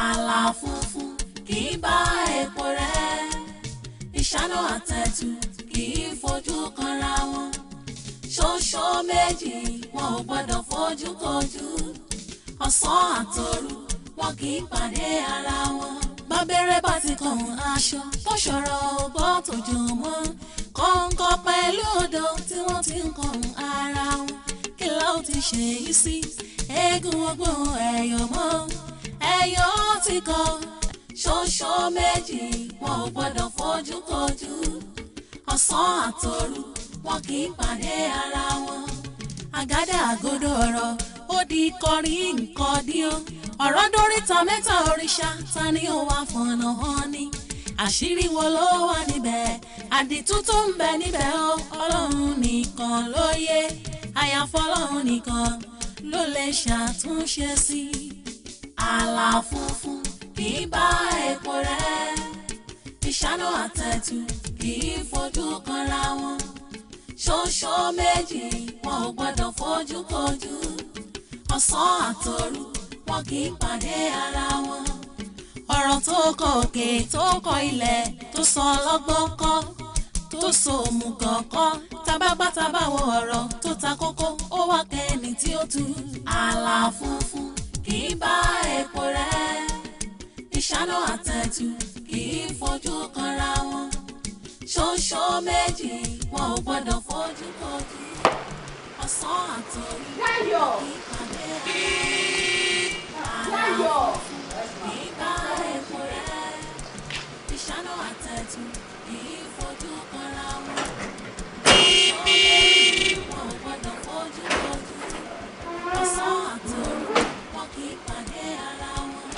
Àlà funfun kì í bá epo rẹ̀. Ìṣáná àtẹ̀tù kì í fojú kanra wọn. Ṣoṣo méjì wọn ò gbọ́dọ̀ fojú kojú. Ọ̀sán àtòru wọn kì í pàdé ara wọn. Bábẹ́rẹ́ bá ti kàn aṣọ tó ṣọ̀rọ̀ ọgbọ́ tójú mọ́. Kọ̀ǹkọ̀ pẹ̀lú odò tí wọ́n ti ń kàn ara wọn. Kí la ó ti ṣe yìí sí? Eégún ọgbọ́n ẹ̀yọ̀ mọ́. Ẹ̀yọ̀ ti kọ̀. Ṣoṣo méjì wọn ò gbọ́dọ̀ fojú kojú. Ọ̀sán àtòru wọn kì í pàdé ara wọn. Àgádà àgódò ọ̀rọ̀ ó di kọrin nǹkan dí o. Ọ̀rọ̀ dóríta mẹ́ta òrìṣà ta ni ó wà fọ̀nà hàn ni. Àṣírí wo ló wà níbẹ̀? Àdìtú tó ń bẹ níbẹ̀ o. Ọlọ́run nìkan ló yé. Àyàfọ́ Ọlọ́run nìkan ló lè ṣàtúnṣe sí. Àlà funfun kì í bá epo rẹ̀. Ìṣáná àtẹ̀tù kì í fojú kanra wọn. Ṣoṣo méjì wọn ò gbọ́dọ̀ fojú kojú. Ọ̀sán àtòru wọn kì í pàdé ara wọn. Ọ̀rọ̀ tó kọ òkè tó kọ ilẹ̀ tó sọ ọlọ́gbọ́n kọ́ tó so òmùgọ̀ kọ́ tabágbátabáwo ọ̀rọ̀ tó ta kókó ó wá kẹ́ni tí ó tu. Àlà funfun kì í bá epo rẹ̀. Ìṣáná àtẹ̀tù kì í fojú kanra wọn. Ṣoṣo méjì wọn ò gbọ́dọ̀ fojú kojú. Ọ̀sán àtòru Dayọ̀! kì í pàdé ara Dayọ̀! wọn. Kì í bá epo rẹ̀. Ìṣáná àtẹ̀tù kì í fojú kanra wọn. Ṣoṣo méjì wọn ò gbọ́dọ̀ fojú kojú. Ọ̀sán àtòru wọn kì í pàdé ara wọn.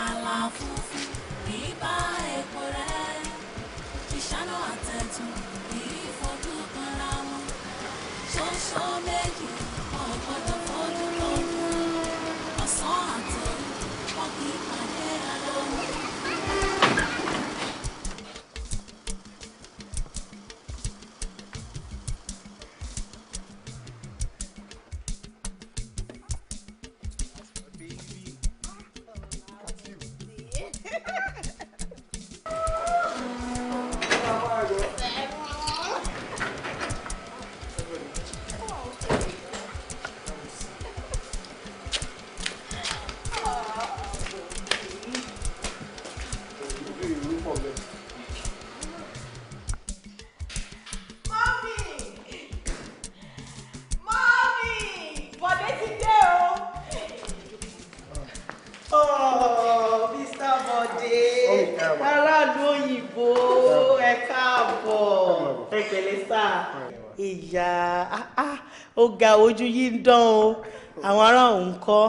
Àlà funfun kì í bá epo rẹ̀. Ìṣáná àtẹ̀tù kì í fojú kanra wọn. Ṣoṣo méjì wọn ò gbọ́dọ̀ fojú kojú. Ọ̀sán àtòru wọn kì í pàdé ara wọn. Mọ́mì! Mọ́mì! Bọ̀dé ti dé o. Oh, Mr. Bọ̀dé, aráàlú òyìnbó, ẹ káàbọ̀. Ẹ pẹ̀lẹ́ sà. Ìyá, ah, ah, ó ga ojú yìí ń dán o. Àwọn ará òun kọ́,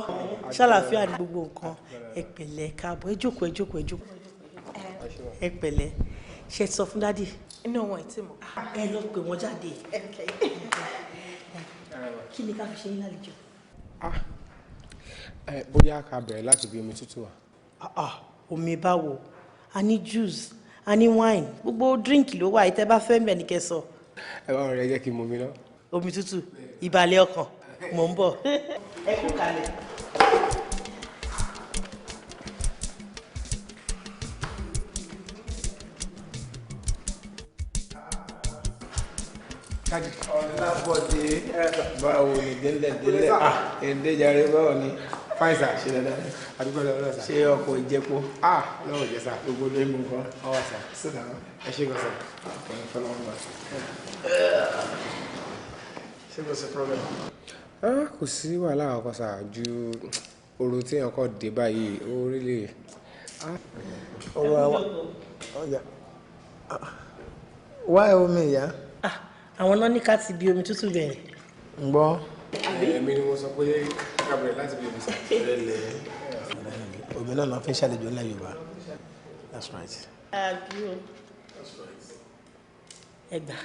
ṣàlàáfíà ní gbogbo nǹkan. Ẹ pẹ̀lẹ́ káàbọ̀, ẹ jókòó, ẹ jókòó, ẹ jókòó. Ẹ pẹ̀lẹ́, ṣé ẹ ti sọ fún dádì? Inú wọn ì tí mọ̀. Ẹ lọ pè wọ́n jáde. Kí ni ká fi ṣe yín lálejò? Ẹ bóyá ká bẹ̀rẹ̀ láti bí omi tútù wá. Ah, ah, omi báwo? A ní juice, a ní wine, gbogbo drink ló wà, ìtẹ́ bá fẹ́ mbẹ̀ ní kẹ́ sọ. Ẹ bá rẹ jẹ́ kí n mu omi náà. Omi tútù, ìbàlẹ̀ ọkàn, mò ń bọ̀. Ẹ kú kalẹ̀. Ọlábọ̀dé, báwo ni délẹ̀ délẹ̀? Ah, èdè jàre, báwo ni? Fine sir. Ṣe dáadáa ni? Àdúgbò lọ́wọ́ sir. Ṣé ọkọ̀ ìjẹpo? Ah, lọ́wọ́ jẹ́ sir. Gbogbo ló ń mú nǹkan. Ọwọ́ sir. Síta. Ẹ ṣé gan sir. Ọkùnrin fọlọ́run wá. Ṣé kò sí problem? Ah, kò sí wàhálà kankan sir ju oru tí èèyàn kọ́ dé báyìí ó rí lè. Ọ̀rọ̀ àwọn ọ̀yà. Wá ẹ omi ìyá. Ah, àwọn náà ní ká ti bi omi tútù bẹ̀rẹ̀. Ń gbọ́. Èmi ni mo sọ pé ká bẹ̀rẹ̀ láti bí omi sir. Omi náà fi ń ṣàlejò ńlẹ̀ Yorùbá. That's right. Àbí o. Ẹ gbà.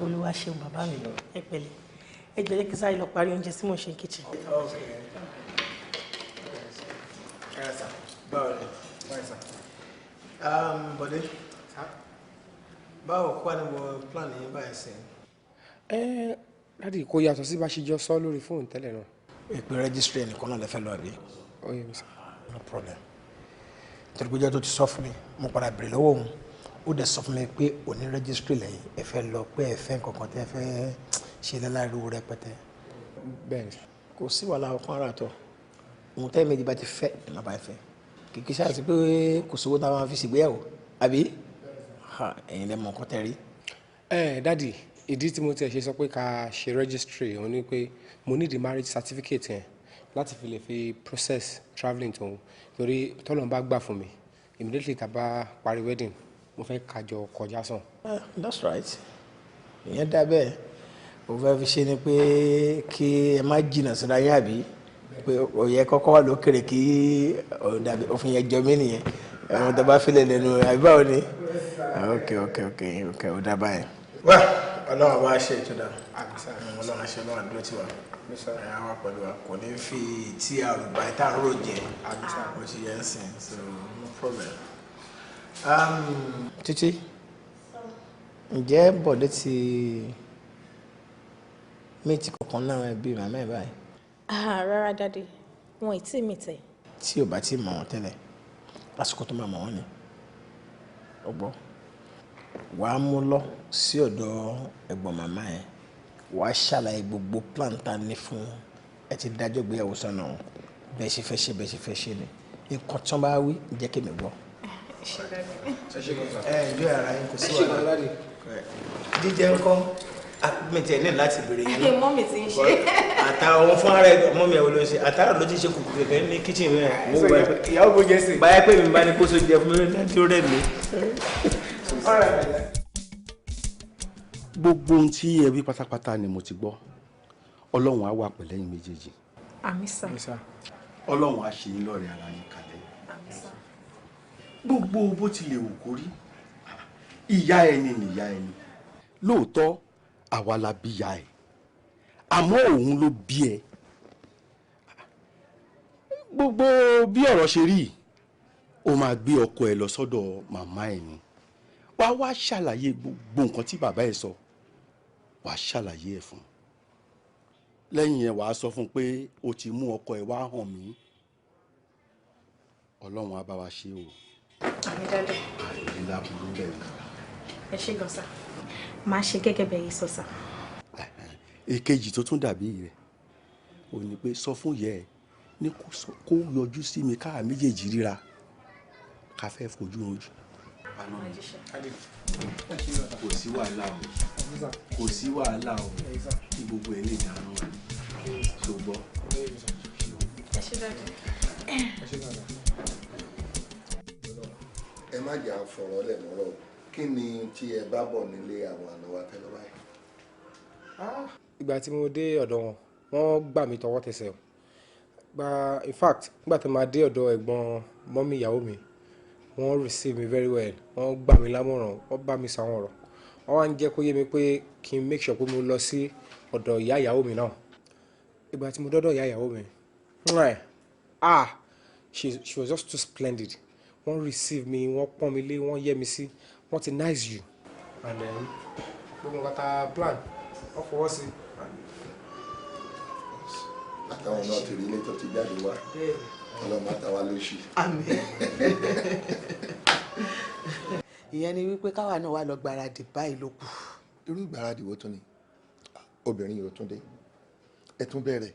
Olúwa ṣeun bàbá mi. Ẹ pẹ̀lẹ́. Ẹ jẹ́ kí sáré lọ parí oúnjẹ tí mò ń ṣe ní kitchen. Báwo ni? Fine sir. Bọ̀dé, báwo kó wá ní mo plan yín báyìí sí? Ẹ dádì kò yàtọ̀ sí bá ṣe jọ sọ lórí fóònù tẹ́lẹ̀ náà. Ìpè rẹ́gísírì ẹnìkan náà lè fẹ́ lọ àbí? Ó yé mi sir. No problem. Torí pé ọjọ́ tó ti sọ fún mi, mo padà bèrè lọ́wọ́ òun. Ó dẹ̀ sọ fún mi pé òní registry lẹ́yìn ẹ fẹ́ lọ, pé ẹ fẹ́ nǹkan kan tẹ́ fẹ́ ṣe láláriwo rẹpẹtẹ. Bẹ́ẹ̀ni. Kò sí wàhálà ọkàn ara tọ̀. Ohun tẹ́ méjì bá ti fẹ́ ẹ̀ má bá fẹ́. Kìkì ṣáà sí pé kò sówó tá a máa fi ṣègbéyàwó, àbí? Ẹ̀yin lẹ mọ nǹkan tẹ́ rí. Ẹ daddy, ìdí tí mo tiẹ̀ ṣe sọ pé ká ṣe registry òun ni pé mo need the marriage certificate yẹn láti fi lè fi process travelling tó ń torí tọ́lọ́run bá gbà fún mi, immediately tá a bá parí wedding, mo fẹ́ kájọ kọjá sàn. That's right, ìyẹn dá bẹ́ẹ̀. O fẹ́ fi ṣe ni pé kí ẹ má jìnnà síra yín, àbí pé òye kọ́kọ́ wà lókèrè kí dàbí òfin yẹn jọ mí nìyẹn, ẹ̀wọ̀n tó bá filẹ̀ lẹ́nu, àbí báwo ni? Ok, ó dá báyìí. Wá, Ọlọ́run bá ṣe ètò dáa, Ọlọ́run ṣe, Ọlọ́run àdúró tiwa, ẹ̀ á wà pẹ̀lú wa, kò ní fi tí àrùbá tá à ń rò jẹ ó ti yẹn sìn, so no problem. Títí, ǹjẹ́ Bọ̀dé ti meet kankan náà ẹbí màmá ẹ̀ báyìí? Ah, rárá daddy, wọn ì tí ì meet ẹ̀. Tí ò bá tí mọ̀ wọ́n tẹ́lẹ̀, lásìkò tó máa mọ̀ wọ́n ni. Ọgbọ́n, wàá mú lọ sí ọ̀dọ̀ ẹ̀gbọ́n màmá ẹ̀, wàá ṣàlàyé gbogbo plan tá a ní fún ẹ, ti dájọ́ ìgbéyàwó sọ́nà, bẹ́ẹ̀ ṣe fẹ́ ṣe, bẹ́ẹ̀ ṣe fẹ́ ṣe ni. Nǹkan tí wọ́n bá wí, jẹ́ kí mi gbọ́. Ẹ ǹjọ́ ara yín, kò sí wàhálà. Jíjẹ ńkọ́? Mi tiẹ̀ ní láti béèrè yẹn. Mummy ti ń ṣe. Àtàwọn fún ara ẹ̀, mummy ẹ̀ wo ló ń ṣe? Àtàrà ló ti ṣe kùkù kẹ̀kẹ́ ní kitchen rẹ̀. Ìyàwó kò jẹ́ sí. Báyẹ̀ pé mi bá ní kó so jẹ fún mi láti rẹ̀ mí. Gbogbo ohun tí ẹ wí pátápátá ni mo ti gbọ́. Ọlọ́run á wà pẹ̀lẹ́yìn méjèèjì. Àmín sà. Ọlọ́run á ṣe yín lọ́rẹ̀ ara yín kalẹ̀. Àmín sà. Gbogbo bó tilẹ̀ wù kó rí, ìyá ẹni nìyá ẹni. Lóòótọ́ àwa la bí ìyá ẹ, àmọ́ òun ló bí ẹ. Gbogbo bí ọ̀rọ̀ ṣe rí, ó máa gbé ọkọ ẹ lọ sọ́dọ̀ màmá ẹ ni. Wàá wá ṣàlàyé gbogbo nǹkan tí bàbá ẹ sọ, wàá ṣàlàyé ẹ fún un. Lẹ́yìn yẹn, wàá sọ fún un pé o ti mú ọkọ ẹ wá hàn mí. Ọlọ́run á bá wa ṣe o. Àmín daddy. Àìrí láburú bẹ́ẹ̀ ni. Ẹ ṣé gan sà, màá ṣe gẹ́gẹ́ bẹ́ẹ̀ yìí sọ sà. Èkejì tó tún dàbí rẹ̀ ò ní pé sọ fún yẹ ẹ ní kó yọjú sí mi, káà méjèèjì ríra, ká fẹ́ fojú ojú. Kò sí wàhálà o, kò sí wàhálà o, kí gbogbo ẹ lè dáná ṣùgbọ́n. Ẹ ṣé daddy. Ẹ má jà fọ̀rọ̀ lẹ̀ mọ́rọ̀. Kí ni tí ẹ bá bọ̀ nílé àwọn àna wa tẹ́lẹ̀ báyìí? Ìgbà tí mo dé ọ̀dọ̀ wọn, wọ́n gbà mí tọwọ́ tẹsẹ̀ o. Gba, in fact, nígbà tí mo máa dé ọ̀dọ̀ ẹ̀gbọ́n mummy ìyàwó mi, wọ́n receive me very well. Wọ́n gbà mí lámọ̀ràn, wọ́n bá mi sọ àwọn ọ̀rọ̀. Wọ́n wá ń jẹ́ kó yé mi pé kí n make sure pé mo lọ sí ọ̀dọ̀ ìyá ìyàwó mi náà. Ìgbà tí mo dọ́dọ̀ ìyá ìyàwó mi, ah, she was just too splendid. Wọ́n receive mi, wọ́n pọ́n mi lé, wọ́n yẹ́ mi sí, wọ́n ti nice you. And then gbogbo nǹkan tá a plan, wọ́n fọwọ́ sí. Àtàwọn náà ti rí ilé tó ti jáde wá, ọlọ́mọ àtàwa ló ṣì. Àmín. Ìyẹn ni wípé káwa náà wà lọ gbáradì báyìí ló kù. Irú ìgbáradì wo tún ni? Obìnrin yìí ò tún dé, ẹ tún bẹ̀rẹ̀.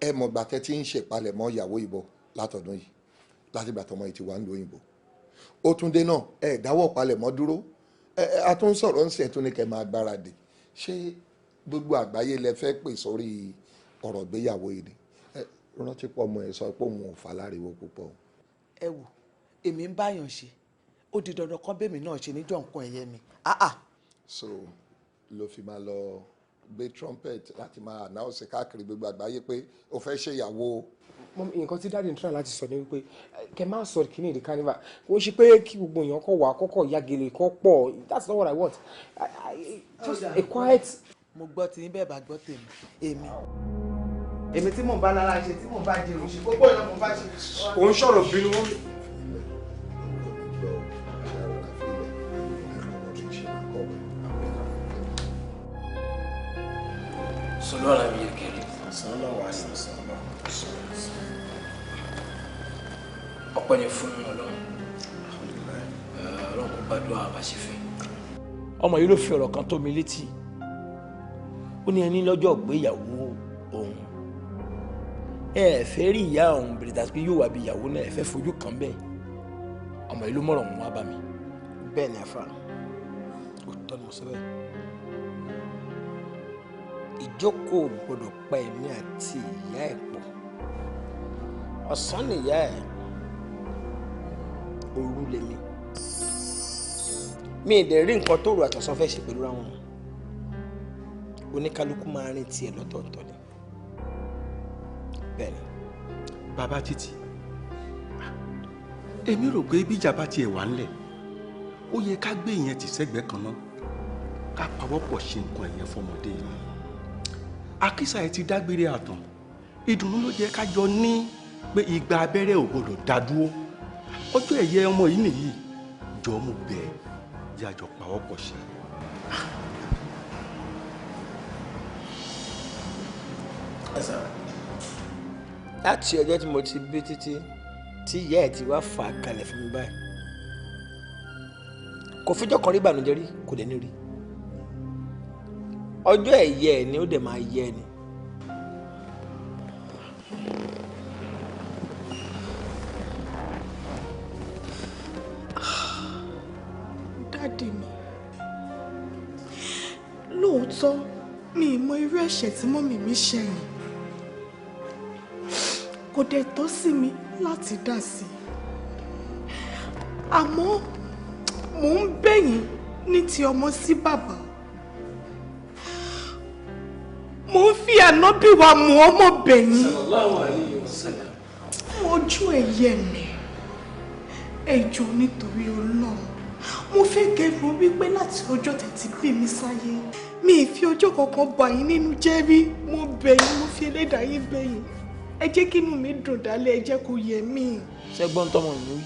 Ẹ mọ̀gbà tẹ́ tí ń ṣèpalẹ̀mọ́ ìyàwó ìbò látọ̀dún yìí, látìgbà tọmọ yìí ti wà ń lo òyìnbó, ó tún dé náà, ẹ dáwọ́ palẹ̀mọ́ dúró. Ẹ a tún sọ̀rọ̀ ń sìn tún ní kẹ́ máa gbáradì. Ṣé gbogbo àgbáyé lẹ fẹ́ pè sórí ọ̀rọ̀ ìgbéyàwó yìí ni? Ẹ rántí pọ̀ ọmọ ẹ sọ pé òun ò fà láriwo púpọ̀. Ẹ wò, èmi ń báyàn ṣe, ó di dandan kan bẹ́mi náà ṣe níjọ́ nǹkan ẹ̀yẹ mi. So ló fi máa lọ gbé trumpet láti máa announce káàkiri gbogbo àgbáyé pé o fẹ́ ṣèyàwó? Nǹkan tí daddy ń try láti sọ ni wípé kẹ máa sọ kìíní ìdí carnival, kò ṣe pé kí gbogbo èèyàn kọ wà kọ́kọ́ yagele kọ́ pọ̀. That's not what I want. Just a quiet. Mo gbọ́ tí yín, bẹ́ẹ̀ bá gbọ́ tèmi, èmi tí mò ń bá lára ṣe, tí mò ń bá jẹun ṣe, gbogbo ìyá mò ń bá ṣe. Òun sọ̀rọ̀ bínú wọn. Sallu ala nabiyil karim. Sallallahu alaihi wasallam. Ọpẹ́ ni fún Ọlọ́run. Ọlọ́run kò gbàdúrà bá ṣe fẹ́. Ọmọ yìí ló fi ọ̀rọ̀ kan tó mi létí. Ó ní ẹni lọ́jọ́ ìgbéyàwó òun. Ẹ fẹ́ rí ìyá òun bèrè tàbí pé yóò wá bí ìyàwó náà, ẹ fẹ́ fojú kan bẹ́ẹ̀. Ọmọ yìí ló mọ̀rọ̀ òun wá bá mi. Bẹ́ẹ̀ ni àfà, òótọ́ ni mo sọ bẹ́ẹ̀. Ìjókòó gbọ́dọ̀ pa èmi àti ìyá ẹ̀ pọ̀. Ọ̀sán nìyá ẹ̀, òru lèmi. Mi ì dẹ̀ rí nǹkan tó rò àtọ̀sán fẹ́ ṣe pẹ̀lú ra wọn. Oníkálukú máa rìn tiẹ̀ lọ́tọ̀ọ̀tọ̀ ni. Bẹ́ẹ̀ ni. Bàbá Títí, èmi rò pé bíjà bá tiẹ̀ wà ńlẹ̀, ó yẹ ká gbé ìyẹn tì sẹ́gbẹ̀ẹ́ kan náà, ká pawọ́pọ̀ ṣe nǹkan ẹ̀yẹ fọmọdé yìí. Àkísà ẹ ti dágbére àtàn, ìdùnnú ló jẹ́ ká jọ ní pé igba abẹ́rẹ́ ò gbọdọ̀ dá dúró. Ọjọ́ ẹ̀yẹ ọmọ yìí nìyí, jọ mo bẹ̀ ẹ́, jẹ́ àjọ pawọ́pọ̀ ṣe. Láti ọjọ́ tí mo ti bí Títí tí ìyá ẹ̀ ti wá fà á kalẹ̀ fún mi báyìí, kò fíjọ́ kan rí ìbànújẹ́ rí, kò dẹ̀ ní rí. Ọjọ́ ẹ̀yẹ ẹ̀ ni ó dẹ̀ máa yẹ ni. Dáàdì mi, lóòótọ́ mi ì mọ irú ẹ̀ṣẹ̀ tí mọ́mì mi ṣẹ̀ yìí, kò dẹ̀ tọ́ sí mi láti dá sí i, àmọ́ mò ń bẹ̀ yín ní ti ọmọ sí bàbá. Mò ń fi ànábì wa mú ọmọ bẹ̀ yín. Sallallahu alayhi wa sallam. Fún ojú ẹ̀yẹ mi, ẹ jọ̀ọ́ nítorí Ọlọ́run, mo fẹ́ kẹ́rù wípé láti ọjọ́ tẹ̀tí bí mi sáyé, mi ì fi ọjọ́ kankan bà yín nínú jẹ́ rí. Mo bẹ̀ yín, mo fi ẹlẹ́dàá yín bẹ̀ yín, ẹ jẹ́ kí inú mi dùn dálé, ẹ jẹ́ kó yẹ mí. Ṣẹ́gbọ́n tọmọ mi wí.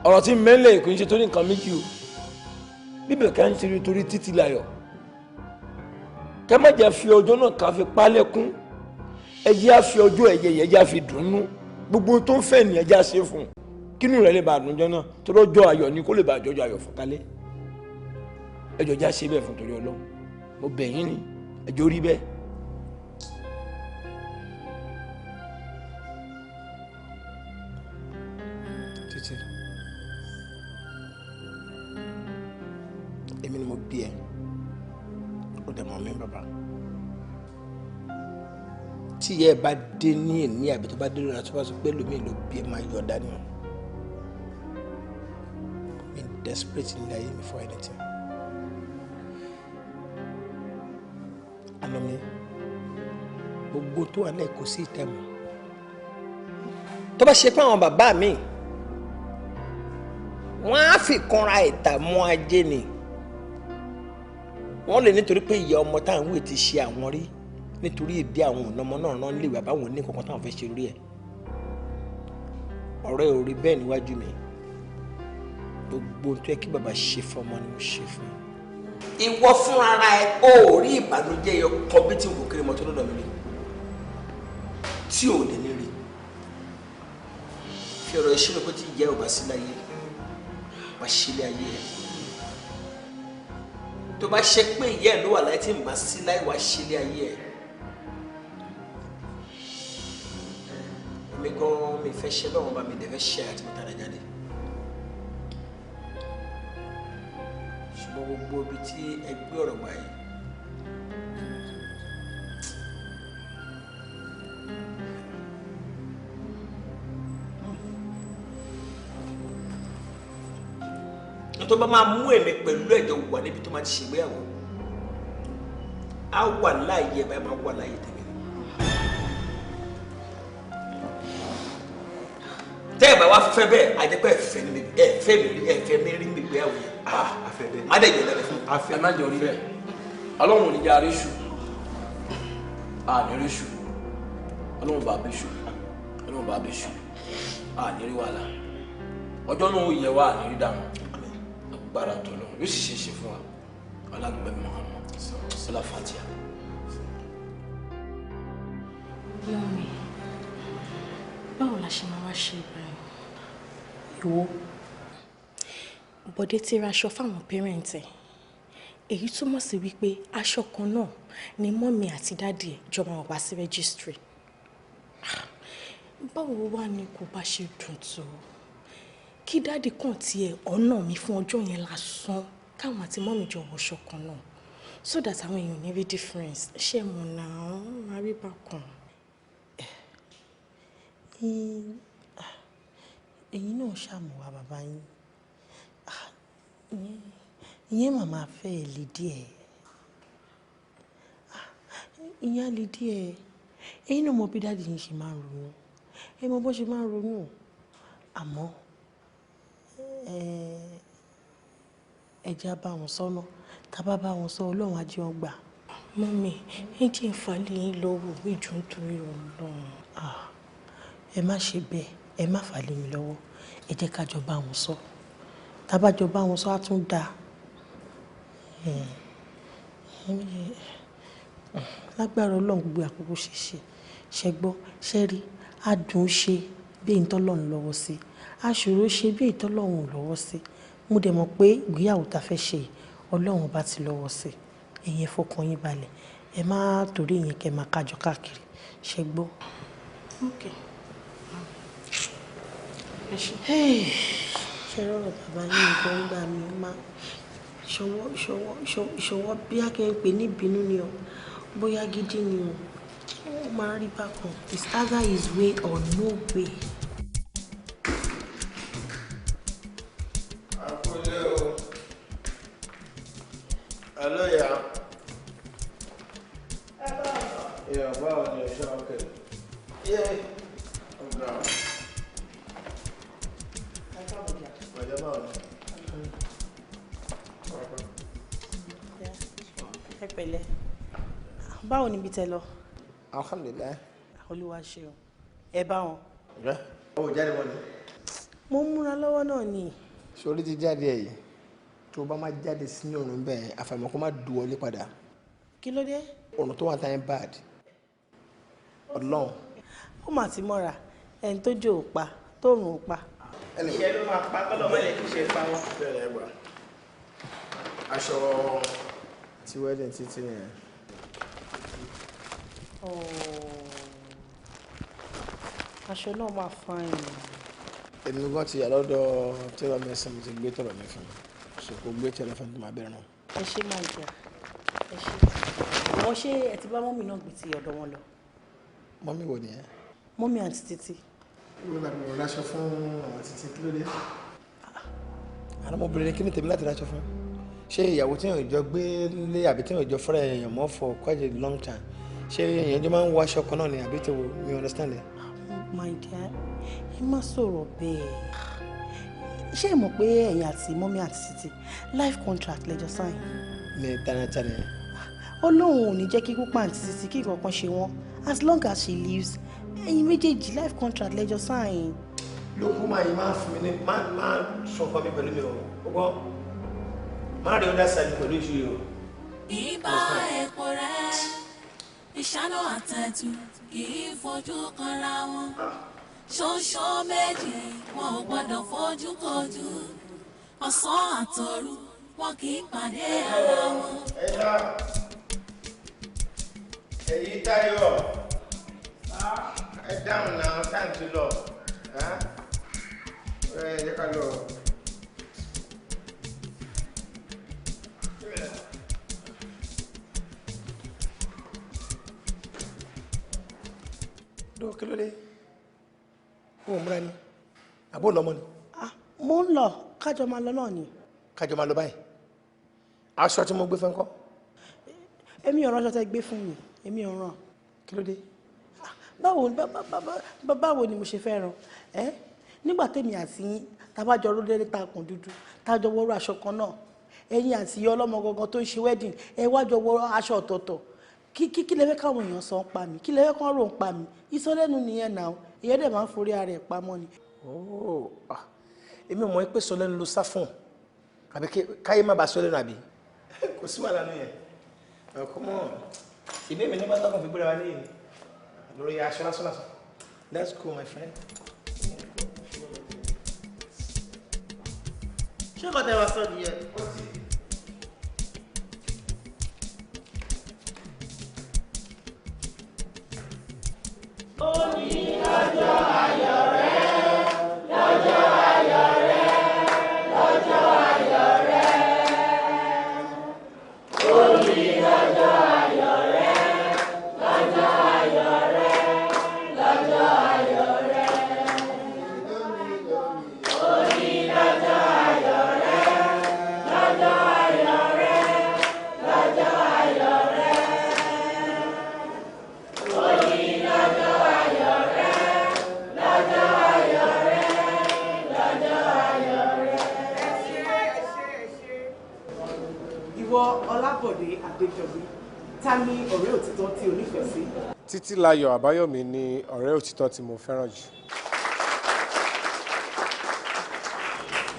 Ọ̀rọ̀ tí mẹ́lẹ̀ kò ń ṣe torí nǹkan méjì o. Bíbẹ̀ ká ń ṣe torí Títí Láyọ̀. Ká má jẹ́ fi ọjọ́ náà ká fi pálẹ̀kún. Ẹ jẹ́ á fi ọjọ́ ẹ̀yẹ yẹn jẹ́ á fi dùnnú. Gbogbo tó ń fẹ́ nìyẹn jẹ́ á ṣe fún un. Kínú rẹ̀ lè bá àdúnjọ́ náà, torí ọjọ́ ayọ̀ ni kó lè bá àjọjọ́ ayọ̀ fún kálẹ̀. Ẹ jọ̀ọ́ jẹ́ á ṣe bẹ́ẹ̀ fún torí Ọlọ́run. Mo bẹ̀ yín ni, ẹ jọ̀ọ́ rí bẹ́ẹ̀. Títí, èmi ni mo bí ẹ, ó dẹ̀ mọ̀ mí bàbá. Tí ìyá ẹ bá dé ní èní àbí tó bá dé lọ́la tó bá sọ pé lómi ló bí ẹ, máa yọ dání o. Mi desperate ní ayé mi for anything. Àná mi, gbogbo tó wà náà kò sí ìtẹ̀mù. Tó bá ṣe pé àwọn bàbá mi, wọ́n á fi kanra ìdààmú ajé ni. Wọ́n lè nítorí pé ìyá ọmọ táwọn wò ti ṣe àwọn rí, nítorí ìdí àwọn ọ̀nàmọ́ náà rán léwu àbáwọn ní kankan táwọn fẹ́ ṣe lórí ẹ̀. Ọ̀rẹ́ ò rí bẹ́ẹ̀ níwájú mi. Gbogbo ohun tó yẹ kí bàbá ṣe fún ọmọ ni mo ṣe fún un. Ìwọ fúnra ẹ ò rí ìbànújẹ́ yọ kọ bí tí wò kiri mọ́tò lọ́dọ̀ mi rí, tí ò dé ní rí. Fi ọ̀rọ̀ ìṣirò pé tí ìyá ò bá sí láyé, wá sílé ayé ẹ. Tó bá ṣe pé ìyá ẹ ló wà láyé tí ń bá sí láyé, wá sílé ayé ẹ. Èmi gan mi fẹ́ ṣe lọ́wọ́ bá mi dẹ̀ fẹ́ ṣe àti mo tara jáde. Ṣùgbọ́n gbogbo ibi tí ẹ gbé ọ̀rọ̀ gbà yìí, tó bá máa mú èmi pẹ̀lú ẹ̀jọ̀ wà níbi tó máa ti ṣègbéyàwó, á wà láàyè ẹ̀ báyìí, máa wà láàyè tèmi. Tẹ́ ẹ̀ bá wá fẹ́ bẹ́ẹ̀, àjẹpẹ́ ẹ̀fẹ́ mi rí ẹ̀fẹ́ mi rí mi gbéyàwó yẹn. Má dẹ̀ yẹ̀ lẹ́rẹ̀ fún. Ẹ má jẹ́ orí bẹ́ẹ̀. Ọlọ́run ò ní jẹ́ àríṣù. Àní ríṣù. Ọlọ́run bá bíṣù. Ọlọ́run bá bíṣù. Àní rí wàhálà. Ọjọ́ náà ó yẹ wá, àní rí dààmú. Agbára tọlọ yóò sì ṣe é ṣe fún wa. Ọlọ́run Muhammad sọlá fatia. Mọ́mí, báwo la ṣe máa wá ṣe báyìí? Ìwọ. Bọ̀dé ti ra aṣọ fáwọn parents ẹ̀. Èyí túmọ̀ sí wípé aṣọ kan náà ni mọ́mì àti dáàdì ẹ̀ jọ máa wá sí registry. Báwo wá ni kò bá ṣe dùn tó? Kí dáàdì kàn tiẹ̀ ọ̀nà mi fún ọjọ́ yẹn lásán káwọn àti mọ́mì jọ wọṣọ kan náà so that àwọn èèyàn ní rí difference. Ṣé mo náà máa rí bákan? Ẹ̀yin náà ṣàmùwà bàbá yín. Ìyẹn màmá fẹ́ ẹ̀ lè díẹ̀. Ìyẹn á lè díẹ̀. Ẹ̀yin náà mọ bí dáàdì yín ṣe máa ń ronú. Ẹ mọ bó ṣe máa ń ronú. Àmọ́ ẹ jẹ́ á bá wọn sọ́nà. Tá a bá bá wọn sọ, Ọlọ́run á jẹ́ wọn gbà. Mọ́mì, ẹ jẹ́ n fà lé yín lọ́wọ́ ìjọ nítorí Ọlọ́run. Ẹ má ṣe bẹ́ẹ̀, ẹ má fà lé mi lọ́wọ́. Ẹ jẹ́ ká jọ bá wọn sọ. Tá a bá jọ bá wọn sọ, á tún dáa. Lágbára Ọlọ́run gbogbo àkókò ṣe ṣe. Ṣẹ gbọ́, ṣẹ rí, adùn ṣe bí èyí tọ́lọ́run lọ́wọ́ sí. Aṣòro ṣe bí èyí tọ́lọ́run ò lọ́wọ́ sí. Mo dẹ̀ mọ̀ pé ìgbéyàwó ta fẹ́ ṣe yìí, Ọlọ́run bá ti lọ́wọ́ sí. Ẹ̀yin ẹ fọkàn yín balẹ̀. Ẹ má torí ìyẹn kẹ́ máa kájọ káàkiri. Ṣẹ gbọ́. Okay. Ẹ ṣé. Ṣé rọrọ̀ bàbá yín nǹkan ń gbà mí máa ṣọwọ́ bí a kì í pè ní ìbínú ni o, bóyá gidi ni o, ó máa rí bákan. It's either his way or no way. Akúlé o. Hello, ya. Yeah, báwo ni ọ̀ṣọ́ ọkẹ́? Yeah. Ọ̀gá. Bàjẹ́ báwo ni? Ẹ pẹ̀lẹ́. Báwo ni ibi tẹ lọ? Alhamdulillah. Olúwa ṣeun. Ẹ bá wọn. Rẹ́. Ó jáde mọ́ ni. Mo ń múra lọ́wọ́ náà ni. Sori ti jáde ẹ̀ yìí. Tó o bá má jáde sínú òrùn bẹ́ẹ̀, àfàìmọ̀ kó má dùn wọlé padà. Kí ló dé? Ọ̀nà tó wà táyẹn bad. Ọlọ́run. Ó mà ti mọ́ra. Ẹni tó jò ó pa, tó rùn ó pa. Ìṣẹ́ ló máa pa kọ́lọ́ mọ́lẹ̀ kí ṣe pa wọ́n. Bẹ́ẹ̀ ẹ gbà. Aṣọ ti wedding títí nìyẹn. Aṣọ náà máa fine. Èmi gan ti yà lọ́dọ̀ tẹ́lọ̀ mẹ́sàn-án, mo ti gbé tọ̀rọ̀ mi fún un. So kò gbé tẹ́lọ̀ fún mi tó máa bẹ̀rẹ̀ náà. Ẹ ṣé máa jà. Ẹ ṣé. Wọ́n ṣé ẹ ti bá mọ́mì náà gbé ti ọ̀dọ̀ wọn lọ? Mọ́mì wo nìyẹn? Mọ́mì àti Títí. Ìwé bàbá mi ò ráṣọ fún àwọn Títí, kí ló dé? Àwọn ọmọbìnrin kí ni tèmi láti ráṣọ fún? Ṣé ìyàwó tí èèyàn jọ gbé lé àbí tí èèyàn jọ fẹ́rẹ̀ èèyàn mọ́ for quite a long time? Ṣé èèyàn jọ máa ń wọ aṣọ kan náà ni àbí tí mi understand ẹ? My dear, ẹ má sọ̀rọ̀ bẹ́ẹ̀. Ṣé ẹ mọ̀ pé ẹ̀yin àti mọ́mí àti Títí life contract lẹ́jọ́ sign? Ní tánátánì. Ó lóun ò ní jẹ́ kí púpà àti Títí kí nǹkan kan ṣe wọ́n. As long as she lives, ẹ̀yin méjèèjì life contract lẹ́jọ́ sign. Lókù máa yìí máa fún mi ní máa sọ fún mi pẹ̀lú mi o. Ó gbọ́, máa rí ọ̀dà side pẹ̀lú iṣu yìí o. Ibà epo rẹ̀, ìṣáná àtẹ̀tù kì í fojú kanra wọn. Ṣoṣo méjì wọn ò gbọ́dọ̀ fojú kojú. Ọ̀sán àtòru wọn kì í pàdé ara wọn. Ẹ̀yà èyí Táyọ̀, ẹ dáhùn náà, táìmù ti lọ. Ẹ jẹ́ ká lọ. Dó kí ló dé? Ó múra ni, àbó lọ́mọ ni. Mo ń lọ, kájọ máa lọ náà ni. Kájọ máa lọ báyìí. Aṣọ tí mo gbé fún ńkọ́? Èmi ò rán aṣọ tẹ́ gbé fún mi, èmi ò rán. Kí ló dé? Báwo ni mo ṣe fẹ́ rán? Ẹ́ nígbà tèmi àti yín tá bá jọ ródéré ta kùn dúdú, tá jọ wọrú aṣọ kan náà. Ẹ̀yin àti ìyá ọlọ́mọ gangan tó ń ṣe wedding, ẹ wá jọ wọ aṣọ ọ̀tọ̀ọ̀tọ̀. Kí lẹ fẹ́ káwọn èèyàn sọ ń pa mí? Kí lẹ fẹ́ kán rò ń pa mí? Ìsọlẹ́nu nìyẹn náà, ìyẹn dẹ̀ máa ń forí ara ẹ̀ pamọ́ ni. Èmi ò mọ̀ pé sọlẹ́nu ló sá fún àbí káyé má bàa sọlẹ́nu àbí? Kò sí wàhálà nù yẹn. Come on. Ìbí mi ní bá tọkàn fi gbéra wa léyìn lórí aṣọ lásán lásán. Let's go, my friend. Ṣé nǹkan tẹ́ wá sọ nìyẹn? Lọ́jọ́ ayọ̀ rẹ, lọ́jọ́ ayọ̀ rẹ, lọ́jọ́ ayọ̀ rẹ. Òní lọ́jọ́ ayọ̀ rẹ, lọ́jọ́ ayọ̀ rẹ, lọ́jọ́ ayọ̀ rẹ. Òní lọ́jọ́ ayọ̀ rẹ, lọ́jọ́ ayọ̀ rẹ, lọ́jọ́ ayọ̀ rẹ. Òní lọ́jọ́ ayọ̀ rẹ, lọ́jọ́ ayọ̀ rẹ, lọ́jọ́ ayọ̀ rẹ. Ìwọ Ọlábọ̀dé Adéjọbí, ta ni ọ̀rẹ́ òtítọ́ tí o nífẹ̀ẹ́ sí? Títílayọ̀ Àbáyọ̀mí ni ọ̀rẹ́ òtítọ́ tí mo fẹ́ràn jù.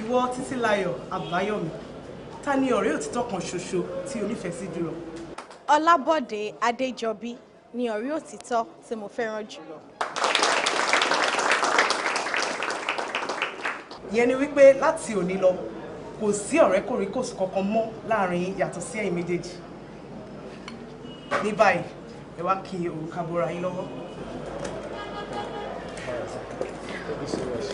Ìwọ Títílayọ̀ Àbáyọ̀mí, ta ni ọ̀rẹ́ òtítọ́ kan ṣoṣo tí o nífẹ̀ẹ́ sí jùlọ? Ọlábọ̀dé Adéjọbí ni ọ̀rẹ́ òtítọ́ tí mo fẹ́ràn jùlọ. Ìyẹn ni wípé láti òní lọ, kò sí ọ̀rẹ́ kòríkòsùn kankan mọ́ láàrin yín yàtọ̀ sí ẹ̀yin méjèèjì. Ní báyìí, ẹ wá kí òrùka bora yín lọ́wọ́. Thank you so much.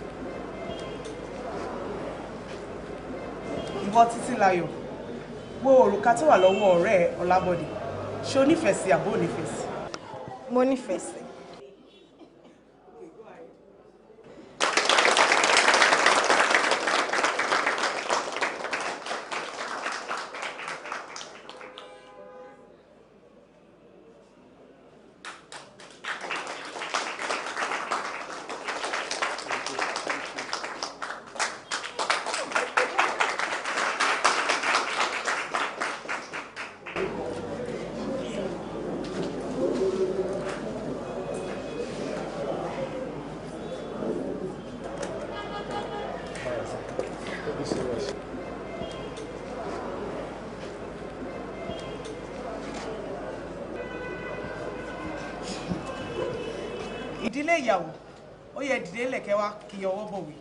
Ìwọ Títílayọ̀, wo òrùka tó wà lọ́wọ́ ọ̀rẹ́ ẹ Ọlábọ̀dé, ṣé o nífẹ̀ẹ́ sí àbó ò nífẹ̀ẹ́ sí? Mo nífẹ̀ẹ́ sí. Thank you so much. Ìdílé ìyàwó, ó yẹ dìde lẹ̀kẹ́ wá kí ọwọ́ bọ̀wé.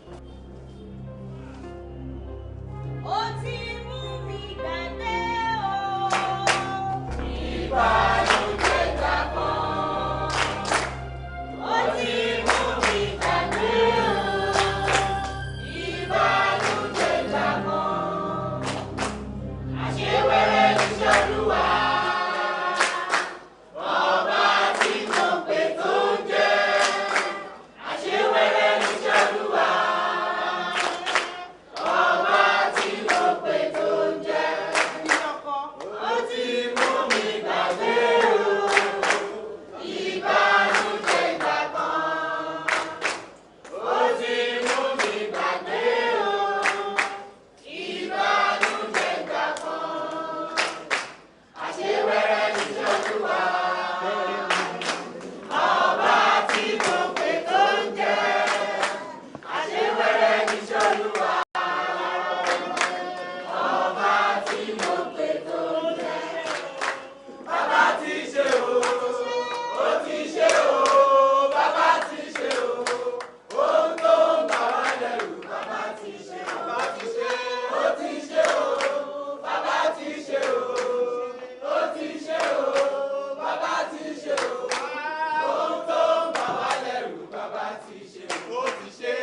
Ó ti mú mi gbàgbé o. Ìbànújẹ́ gbà kan. Ó ti mú mi gbàgbé o. Ìbànújẹ́ gbà kan. Àṣewẹ́rẹ́ iṣẹ́ Olúwa. Ọba tí mo pè tó ń jẹ́. Àṣewẹ́rẹ́ iṣẹ́ Olúwa. Ọba tí mo pè tó ń jẹ́. Ó ti mú mi gbàgbé o. Ìbànújẹ́ ìgbà kan. Ó ti mú mi gbàgbé o. Ìbànújẹ́ ìgbà kan. Àṣewẹ́rẹ́ níṣẹ́ Olúwa. Ọba tí mo pè tó ń jẹ́. Àṣewẹ́rẹ́ níṣẹ́ Olúwa. Ọba tí mo pè tó ń jẹ́. Bàbá ti ṣe o, ó ti ṣe o, bàbá ti ṣe o, ohun tó ń bà wá lẹ́rù, bàbá ti ṣe o, bàbá ti ṣe, ó ti ṣe o, bàbá ti ṣe o, ó ti ṣe o, bàbá ti ṣe o, ohun tó ń bà wá lẹ́rù, bàbá ti ṣe o, ó ti ṣe.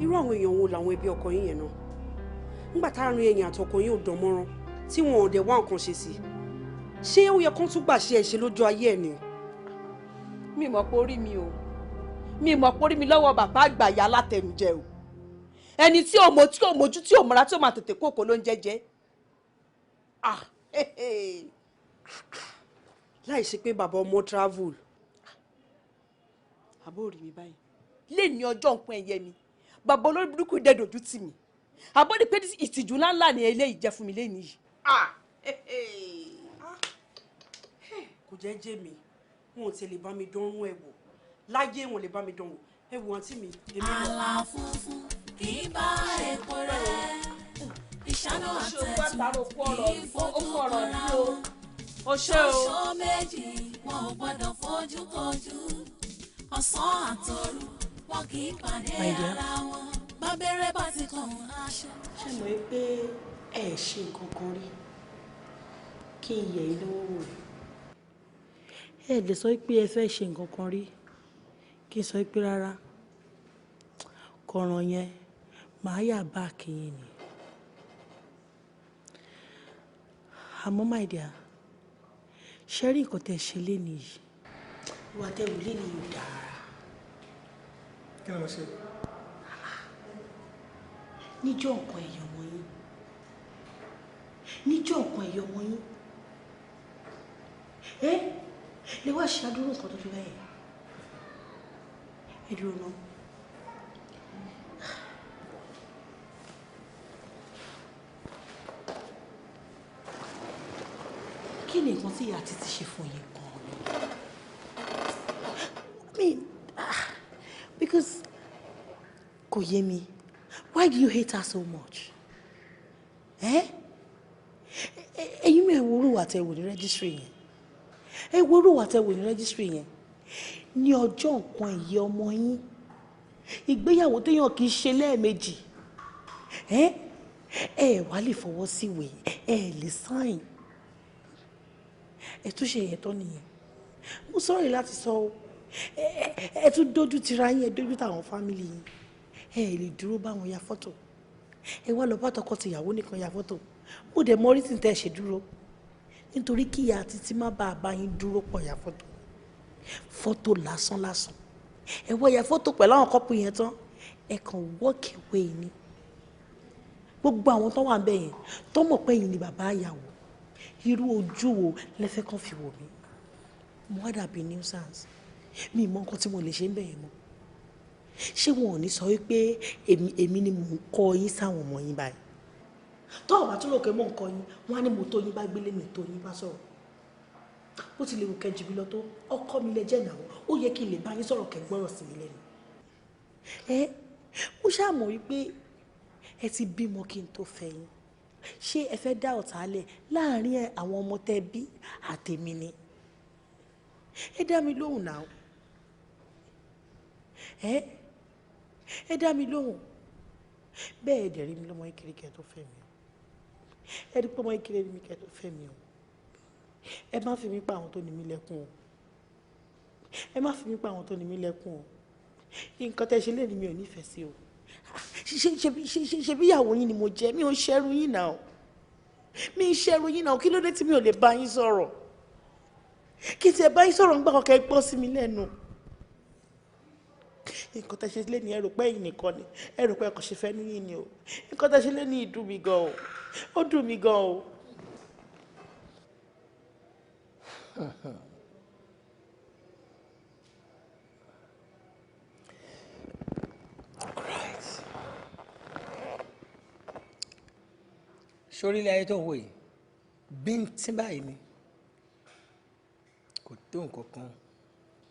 Irú àwọn èèyàn wo làwọn ẹbí ọkọ yín yẹn náà, nígbà táàrin ẹ̀yìn àtọkọ yín ò dán mọ́rán tí wọn ò dẹ̀ wá nǹkan ṣe sí i, ṣé ó yẹ kán tún gbà ṣe ẹ̀ ṣe lójú ayé ẹ̀ ni? Mi mọ̀ pé orí mi o, mi mọ̀ pé orí mi lọ́wọ́ bàbá àgbà ìyá alátẹnujẹ o, ẹni tí ò mọ tí ò mójú tí ò mọ́ra tí ò máa tètè kókó ló ń jẹ́jẹ́. Ah, Láì ṣe pé bàbá ọmọ travel. Àbó rí mi báyìí lè ní ọjọ́ nǹkan ẹ̀yẹ mi, bàbá olórí burúkú dẹ̀ dojú tì mí. Àbó ní pé ìtìjú ńláńlá ni eléyìí jẹ́ fún mi lẹ́nu yìí. Kò jẹ́ jẹ́ mi, wọn ò tẹ̀ lè bá mi dánwò ẹ̀ wò láyé, wọn lè bá mi dánwò ẹ̀ wò àǹtí mi. Àlà funfun kì í bá epo rẹ̀, ìṣáná àtẹ̀tù kì í fojú kanra wọn. Ṣoṣo méjì wọn ò gbọ́dọ̀ fojú kojú, ọ̀sán àtòru wọn kì í pàdé ara wọn. Bábẹ́rẹ́ bá ti kàn aṣọ. Ṣé mo rí pé ẹ ṣe nǹkan kan rí kí n yẹ̀ yín lọ́wọ́ wò? Ẹ lè sọ pé ẹ fẹ́ ṣe nǹkan kan rí kí n sọ pé rárá, kọ̀ràn yẹn màá yà bá kìyìn ni. Àmọ́ my dear, ṣe rí nǹkan tẹ́ ṣe léni yìí, ìwà tẹ́ wù léni yìí ò dára. Kí ni mo ṣe? Níjọ́ nǹkan ẹ̀yọ̀ ọmọ yín, níjọ́ nǹkan ẹ̀yọ̀ ọmọ yín, ẹ lè wá ṣe àdúró nǹkan tó fi bẹ́ẹ̀. Ẹ dúró náà. Kí ni nǹkan tí ìyá Títí ṣe fún yín gan-an ni? I mean, because kò yé mi, why do you hate her so much? Ẹ̀yin mi ẹ̀ wo orúwà tẹ wò ní rẹ́gísírì yẹn, ẹ wo orúwà tẹ wò ní rẹ́gísírì yẹn ní ọjọ́ nǹkan ẹ̀yẹ ọmọ yín, ìgbéyàwó téèyàn kì í ṣe lẹ́ẹ̀mejì. Ẹ wá lè fọwọ́ síwèé, ẹ lè sáìn, ẹ tún ṣe yẹn tán nìyẹn. Mo sọ̀rọ̀ láti sọ o, ẹ tún dójú tira yín, ẹ dójú táwọn fámìlì yín, ẹ lè dúró báwọn ya fọ́tò, ẹ wá lọ bá tọkọ-tìyàwó nìkan ya fọ́tò. Mo dẹ̀ mọ orísìí tẹ́ ẹ ṣe dúró nítorí kí ìyá Títí má bàa bá yín dúró pọ̀ ya fọ́tò, fọ́tò lásán lásán. Ẹ wọ́ ya fọ́tò pẹ̀lú àwọn kọ́pù yẹn tán, ẹ kàn walk away ni. Gbogbo àwọn tó wà ń bẹ̀ yẹn tó mọ̀ pé yín ni bàbá ìyàwó, irú ojú wo lẹ́fẹ́ kan fi wò mí? Mo wá dàbí nuisance, mi mọ nǹkan tí mo lè ṣe ń bẹ̀ yẹn mọ́. Ṣé wọn ò ní sọ wípé èmi ni mò ń kọ́ yín sáwọn ọmọ yín báyìí? Tọ́ ọ̀bà tó lókè mò ń kọ́ yín, wọ́n á ní mo tó yín bá gbélé, mi tó yín bá sọ̀rọ̀. Bó ti lè wù kẹ́ jù mí lọ tó, ọkọ mi lẹ jẹ́ ìnáwó, ó yẹ kí n lè bá yín sọ̀rọ̀ kẹ́ gbọ́rọ̀ sí mi lẹ́nu. Ẹ mo ṣáà mọ̀ wípé ẹ ti bímọ kí n tó fẹ́ yín. Ṣé ẹ fẹ́ dá ọ̀tá lẹ̀ láàárín àwọn ọmọ tẹ́ bí àtèmi ni? Ẹ dá mi lóhùn náà. Ẹ dá mi lóhùn. Bẹ́ẹ̀ dẹ̀ rí mi lọ́mọ kékeré kẹ́ tó fẹ́ mi o. Ẹ rí pé ọmọ kékeré mi kẹ́ tó fẹ́ mi o. Ẹ má fi mí pa àwọn tó ní mí lẹ́kùn o. Ẹ má fi mí pa àwọn tó ní mí lẹ́kùn o. Nǹkan tẹ́ ṣe lé ní mi ò nífẹ̀ẹ́ sí o. Ṣe bí ìyàwó yín ni mo jẹ́, mi ò ṣẹ́rú yín náà. Mi ń ṣẹ́rú yín náà, kí ló dé tí mi ò lè bá yín sọ̀rọ̀? Kí tiẹ̀ bá yín sọ̀rọ̀ ńgbà kankan ẹ gbọ́ sí mi lẹ́nu. Nǹkan tẹ́ ṣe lé ní ẹ rò pé ẹ̀yin nìkan ni, ẹ rò pé ẹ kò ṣe fẹ́ níyìn ni o. Nǹkan tẹ́ ṣe lé ní ìdùn mi gan o, ó dùn mí gan o. Sórí ilé ayé tó ń wò yìí bíntín báyìí ni, kò tó nǹkan kan,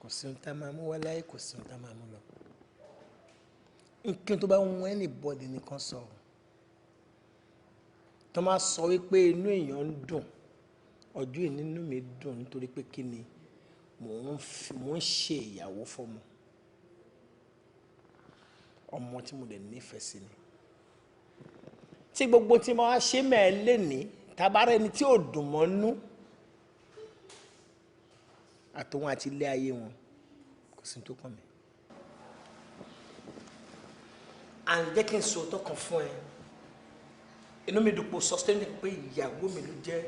kò sí ohun tá a máa mú wá láyé, kò sí ohun tá a máa mú lọ. Nǹkan tó bá ń wọ́n anybody nìkan sọ, tó máa sọ wípé inú èèyàn ń dùn, ọjọ́ ìnínú mi dùn nítorí pé kí ni mò ń ṣe ìyàwó fọmọ, ọmọ tí mo dẹ̀ nífẹ̀ẹ́ sí ni. Tí gbogbo tí mo wá ṣe mẹ́ẹ̀ lénìí, tabarẹ́ ẹni tí ò dùn mọ́ nú àtòun àti ilé ayé wọn, kò sí tó kàn mí. À ń jẹ́ kí n sọ òótọ́ kan fún ẹ, inú mi dùn pò sustain pé ìyàwó mi ló jẹ́.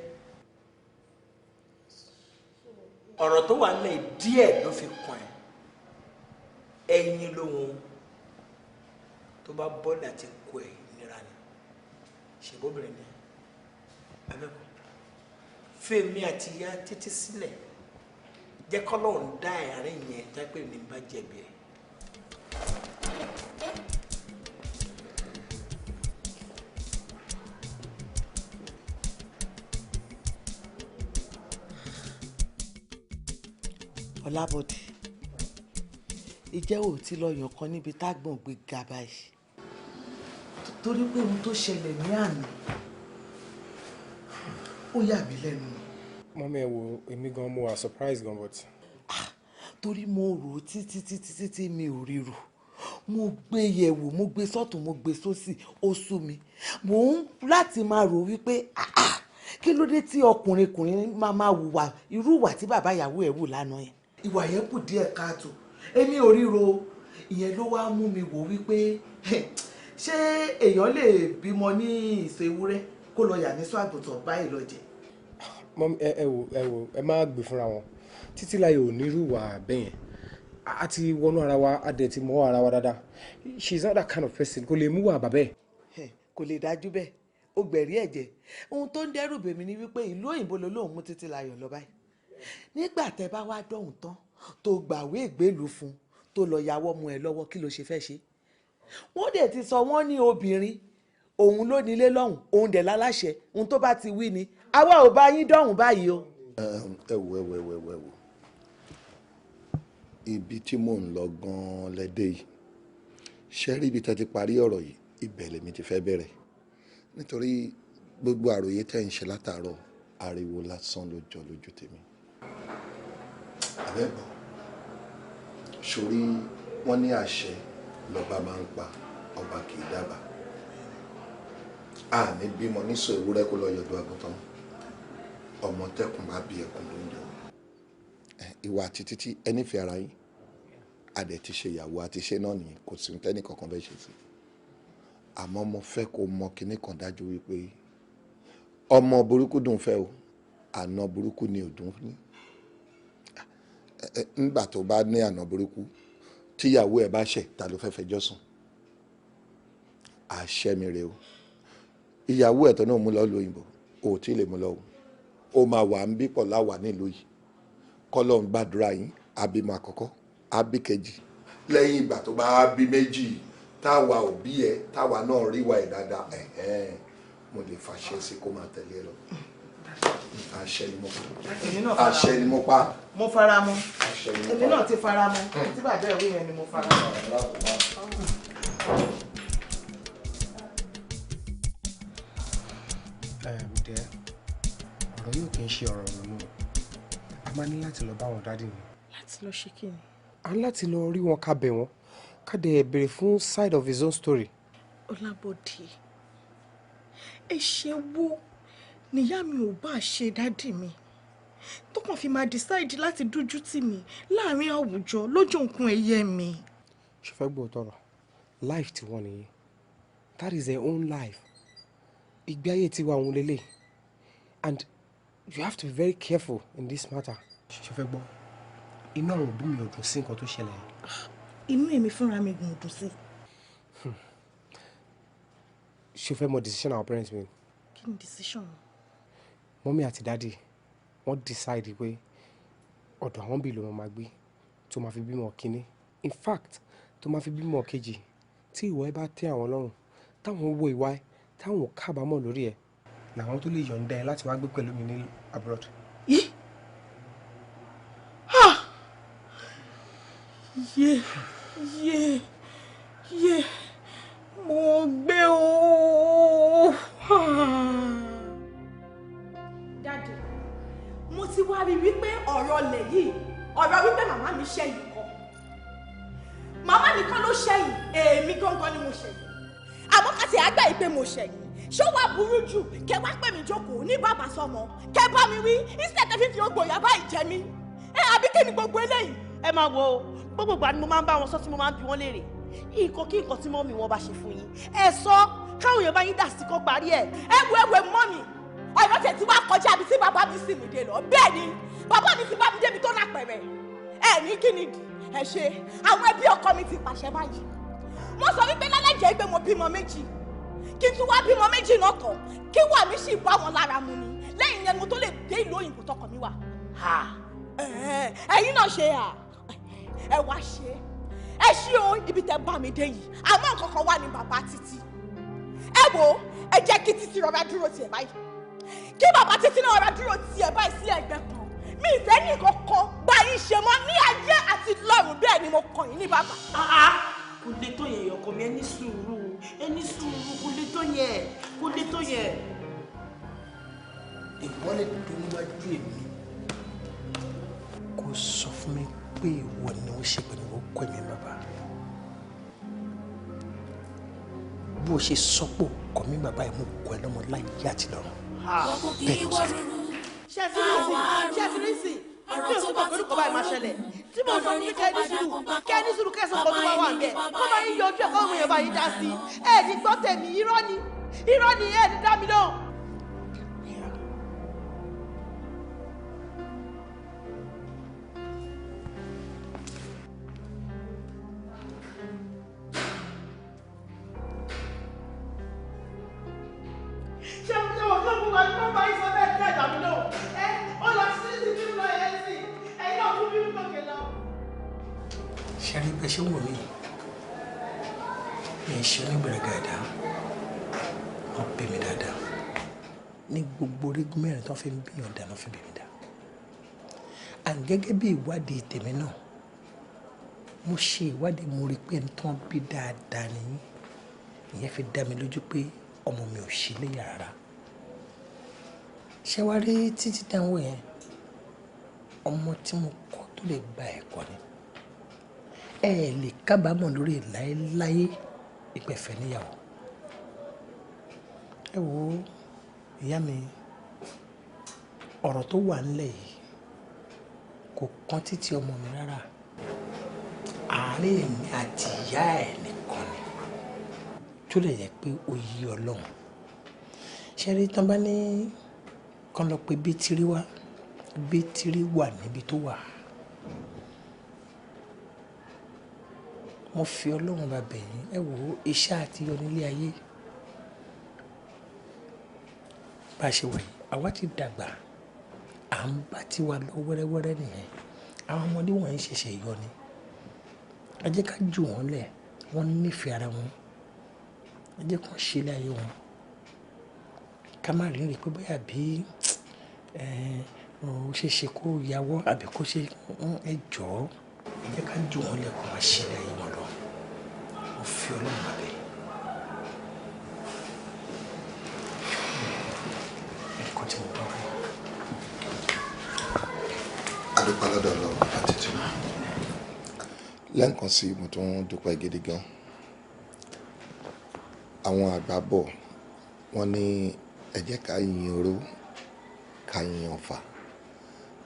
Ọ̀rọ̀ tó wà nílẹ̀ díẹ̀ ló fi kàn ẹ́, ẹ̀yin lóhun tó bá bọ́ọ̀lù àti kọ ẹ̀ nira ni. Ṣèbóbìnrin ni abẹ́kọ̀ Fèmí àti ìyá títí sílẹ̀, jẹ́ kọ́lọ́run dá ẹ̀rín yẹn tápẹ́ ní bá jẹ̀bi ẹ̀. Ọlábọ̀dé, ìjẹ́ ò tí lọ yàn kan níbi tágbọ̀n gbé ga báyìí? Torí pé ohun tó ṣẹlẹ̀ ní àná ó yà mí lẹ́nu. Mummy, ẹ wo, èmi gan mo wà surprise gan, but. Torí mo rò ó títí títí títí, mi ò ríro. Mo gbé yẹ̀wò, mo gbé sọ́tún, mo gbé sósì, ó sú mi. Mò ń láti máa rò wípé kí ló dé tí ọkùnrin kùnrin máa máa hùwà irú ìwà tí bàbá ìyàwó ẹ̀ wù lánàá yẹn. Ìwà yẹn kù díẹ̀ káàtó, èmi ò ríro. Ìyẹn ló wá mú mi wò wípé ṣé èèyàn lè bímọ ní ìsọ ewúrẹ́ kó lọ yà ní sọ àgùntàn báyìí lọ jẹ. Mummy, ẹ wò, ẹ wò, ẹ má gbé fúnra wọn. Títílayọ̀ ò ní irú ìwà bẹ́ẹ̀ yẹn. A ti wọnú ara wa, a dẹ̀ ti mọ ara wa dáadáa. She is not that kind of person. Kò lè mú wà bàbá ẹ̀. Kò lè dájú bẹ́ẹ̀, ó gbẹ̀rí ẹ̀jẹ̀. Ohun tó ń dẹ́rù bèmi ni wípé ìlú òyìnbó ló lóun mú Títílayọ̀ lọ báyìí. Nígbà tẹ́ bá wá dọ̀hún tán, tó gbàwé ìgbélú fún, tó lọ yàwọ́ mu ẹ lọ́wọ́, kí ló ṣe fẹ́ ṣe? Wọ́n dẹ̀ ti sọ, wọ́n ní obìnrin òun ló nílé lọ́hùn, òun dẹ̀ láláṣẹ. Ohun tó bá ti wí ni. Àwa ò bá yín dọ̀hún báyìí o. Ẹ wo, ẹ wo, ẹ wo, ẹ wo, ẹ wo, ibi tí mò ń lọ gan-an lẹ́dẹ̀ yìí. Ṣé rí ibi tẹ́ ti parí ọ̀rọ̀ yìí, ibẹ̀ lèmi ti fẹ́ bẹ̀rẹ̀, nítorí gbogbo àròyé tẹ́ ń ṣe látàárọ̀, ariwo lásán ló jọ lójú tèmi. Àbẹ́bọ̀ sórí, wọ́n ní àṣẹ lọ́ba máa ń pa, ọba kì í dábàá. A ní bímọ nísọ ewúrẹ́ kó lọ yọ̀dọ̀ àgùntàn. Ọmọ tẹkùn bá bí, ẹkùn ló ń jọ. Ìwà àti títí ẹ nífẹ̀ẹ́ ara yín, a dẹ̀ ti ṣe ìyàwó àti ṣe náà nìyẹn, kò sí tẹ́nì kankan fẹ́ ṣe sí. Àmọ́ mo fẹ́ kó mọ kinní kan dájú wípé ọmọ burúkú dùn fẹ́ o, àna burúkú ni ò dùn ní. Nígbà tó bá ní àna burúkú, tíyàwó ẹ bá ṣẹ̀, ta ló fẹ́ fẹjọ́ sùn? Àṣẹ mi rè o. Ìyàwó ẹ̀ tó náà mú lọ lóyìnbó, ò tí ì lè mú lọ o. Ó máa wà ń bí pọ̀ láwà nílùú yìí. Kọ́lọ́ ń gbàdúrà yín, abímọ àkọ́kọ́, abí kejì. Lẹ́yìn ìgbà tó bá bí méjì, táwa òbí ẹ, táwa náà rí wa ẹ̀ dáadáa, ẹ̀hẹ́n, mo lè fàṣẹ sí kó máa tẹ̀lé lọ. Àṣẹ ni mo pa, àṣẹ ni mo pa. Mo fara mọ́, èmi náà ti fara mọ́. Tí bàbá ìwé yẹn ni mo fara mọ́. Dẹ́ ọ̀rọ̀ yóò kì í ṣe ọ̀rọ̀ ronú. A máa ní láti lọ bá àwọn daddy mi. Láti lọ ṣe kí ni? A ní láti lọ rí wọn, ká bẹ̀ wọ́n, ká dẹ̀ béèrè fún side of his own story. Ọlábọ̀dé, ẹ̀ṣẹ̀ wo níyá mi ò bá ṣe daddy mi tó kàn fi máa decide láti dójú tì mí láàrin àwùjọ lójú nǹkan ẹ̀yẹ mi? Ṣe fẹ́ gbọ́ tọrọ, life tí wọ́n nìyẹn. That is their own life. Ìgbé ayé tiwa òun lélẹ̀, and you have to be very careful in this matter. Ṣe fẹ́ gbọ́, inú àwọn òbí mi ò dùn sí nǹkan tó ṣẹlẹ̀ yẹn. Inú èmi fúnra mi gùn dùn sí. Ṣe fẹ́ mọ decision our parents made? Kí ni decision? Mummy àti daddy wọ́n decide pé ọ̀dọ̀ àwọn bí ló máa gbé tó máa fi bímọ kínní. In fact, tó máa fi bímọ kejì, tí ìwọ ẹ bá tẹ́ àwọn lọ́rùn, táwọn wo ìwà ẹ, táwọn ò kábàámọ̀ lórí ẹ, làwọn tó lè yọ̀ǹda ẹ láti wá gbé pẹ̀lú mi ní abroad. Yé yé yé, mo gbé o. Daddy, mo ti wá rí wípé ọ̀rọ̀ ọ̀lẹ̀ yìí, ọ̀rọ̀ wípé màmá mi ṣẹ̀yìn kọ́, màmá mi kọ́ ló ṣẹ̀yìn, èmi gangan ni mo ṣẹ̀yìn. Àmọ́ ká ti àgbà yìí pé mo ṣẹ̀yìn, ṣó wàá burú jù kẹ wá pè mí jókòó ní bàbá sọmọ, kẹ bá mi wí, instead tẹ fífi ogbò ìyá báyìí jẹ mí ẹ? Àbí kí ni gbogbo eléyìí? Ẹ máa wo, gbogbo ìgbà ni mo máa ń bá wọn sọ, tí mo máa ń bi wọ́n léèrè nǹkan kí nǹkan tí mummy wọn bá ṣe fún yín, ẹ sọ káwọn èèyàn bá yín dà sí kó parí ẹ. Ẹ wo, ẹ wo, mọ́ mi, ọ̀rọ̀ tẹ̀ tí wàá kọjá àbí tí bàbá mi sì mí dé lọ. Bẹ́ẹ̀ ni bàbá mi ti bá mi débi tó lápẹ̀rẹ̀. Ẹ ní kí ni ẹ ṣe? Àwọn ẹbí ọkọ mi ti pàṣẹ báyìí. Wọ́n sọ wípé lálẹ́jẹ̀ pé mo bímọ méjì, kí n tún wá bímọ méjì náà tán, kí wà mí sì bá wọn lára mu ni. Lẹ́yìn yẹn mo tó lè dé ìlú òyìnbó tọkàn mi wà. Ẹ̀yin náà ṣe à ẹ wá ṣe ẹ ṣí o ibi tẹ bá mi dé yìí. Àmọ́ nǹkan kan wà ní bàbá Títí. Ẹ wo, ẹ jẹ́ kí Títí rọra dúró tiẹ̀ báyìí, kí bàbá Títí náà rọra dúró tiẹ̀ báyìí sí ẹ̀gbẹ́ kan. Mi ìfẹ́ ní nǹkan kan báyìí ṣe mọ́ ní ayé àti lọ́run, bẹ́ẹ̀ ni mo kàn yín ní bàbá. Kò lè tó yẹn, ọkọ mi, ẹ ní sùúrù, ẹ ní sùúrù, kò lè tó yẹn, kò lè tó yẹn. Ìwọ lè dún níwájú èmi kó sọ fún mi pé ìwọ ni ó ṣe pẹ̀lú ọkọ mi bàbá. Bó o ṣe sọ́pọ̀ kọ́ mi bàbá yìí, mo kọ́ ẹ lọ́mọ láyé àti lọ́run. Bẹ́ẹ̀ ni mo sọ fún mi. Ṣé ẹ ti rí sí? Ṣé ẹ ti rí sí? Mi ò sọ pé orúkọ báyìí máa ṣẹlẹ̀. Tí mo sọ fún mi, kẹ́ ẹ ní sùúrù, kẹ́ ẹ ní sùúrù, kẹ́ ẹ sọ nǹkan tó bá wà ńbẹ̀. Kó máa ń yọjú ẹ̀, kó ọmọ èèyàn bá yín dá sí. Ẹ ní gbọ́ tèmi, irọ́ ni, irọ́ ni, ẹ ní dá mi lóhùn. Ṣé mo ṣe wọ́n kí ló máa ń bá yín sọ bẹ́ẹ̀ tí ẹ dá mi lóhùn? Ẹ ó lọ sí sí tí mo lọ yẹn sí. Ẹ̀yin náà tún bínú gòkè lọ. Ṣe rí bẹ́ẹ̀ ṣe wò mí, mi ṣe onígbèraga ẹ̀dá, wọ́n bí mi dáadáa ní gbogbo orígun mẹ́rin tó fi ń bíyàn dáná fi bí mi dá. And gẹ́gẹ́ bí ìwádìí tèmi náà, mo ṣe ìwádìí, mo rí pé ẹni tó ń bí dáadáa nìyí. Ìyẹn fi dá mi lójú pé ọmọ mi ò ṣe léyà rárá. Ṣé wàá rí Títí dáhùn yẹn, ọmọ tí mo kọ́ tó lè gba ẹ̀kọ́ ni. Ẹ lè kábàámọ̀ lórí láéláé ìpẹ̀fẹ́ níyàwó. Ẹ wo ìyá mi, ọ̀rọ̀ tó wà ńlẹ̀ yìí kò kàn Títí ọmọ mi rárá. Àárín èmi àti ìyá ẹ̀ nìkan ni, tó lè yẹ pé ó yí Ọlọ́run. Ṣé rí tán bá ní kán lọ pé Bítírì wá, Bítírì wà níbi tó wà. Mo fi Ọlọ́run bá bẹ̀ yín, ẹ wò ó, iṣẹ́ àti yọ nílé ayé. Bá a ṣe wà yìí, àwa ti dàgbà, à ń bá tiwa lọ wẹ́rẹ́wẹ́rẹ́ nìyẹn. Àwọn ọmọdé wọ̀nyí ṣẹ̀ṣẹ̀ yọ ni. Ẹ jẹ́ ká jù wọ́n lẹ̀, wọ́n nífẹ̀ẹ́ ara wọn. Ẹ jẹ́ kó ṣe ilé ayé wọn. Ká má rí rí pé bóyá bí ó ṣe ṣe kó yàwọ́ àbí kó ṣe, ẹ jọ̀ọ́. Ẹ jẹ́ ká jù wọ́n lẹ̀ kó máa ṣe ilé ayé wọn lọ. Mo fi Ọlọ́run bá bẹ̀ yín. Nǹkan tí mo bá wá. Adúpẹ́ lọ́dọ̀ Ọlọ́run, bàbá Títí. Lẹ́ǹkan sí, mo tún dúpẹ́ gidi gan. Àwọn àgbà bọ̀, wọ́n ní ẹ jẹ́ ká yin oró, ká yin ọ̀fà,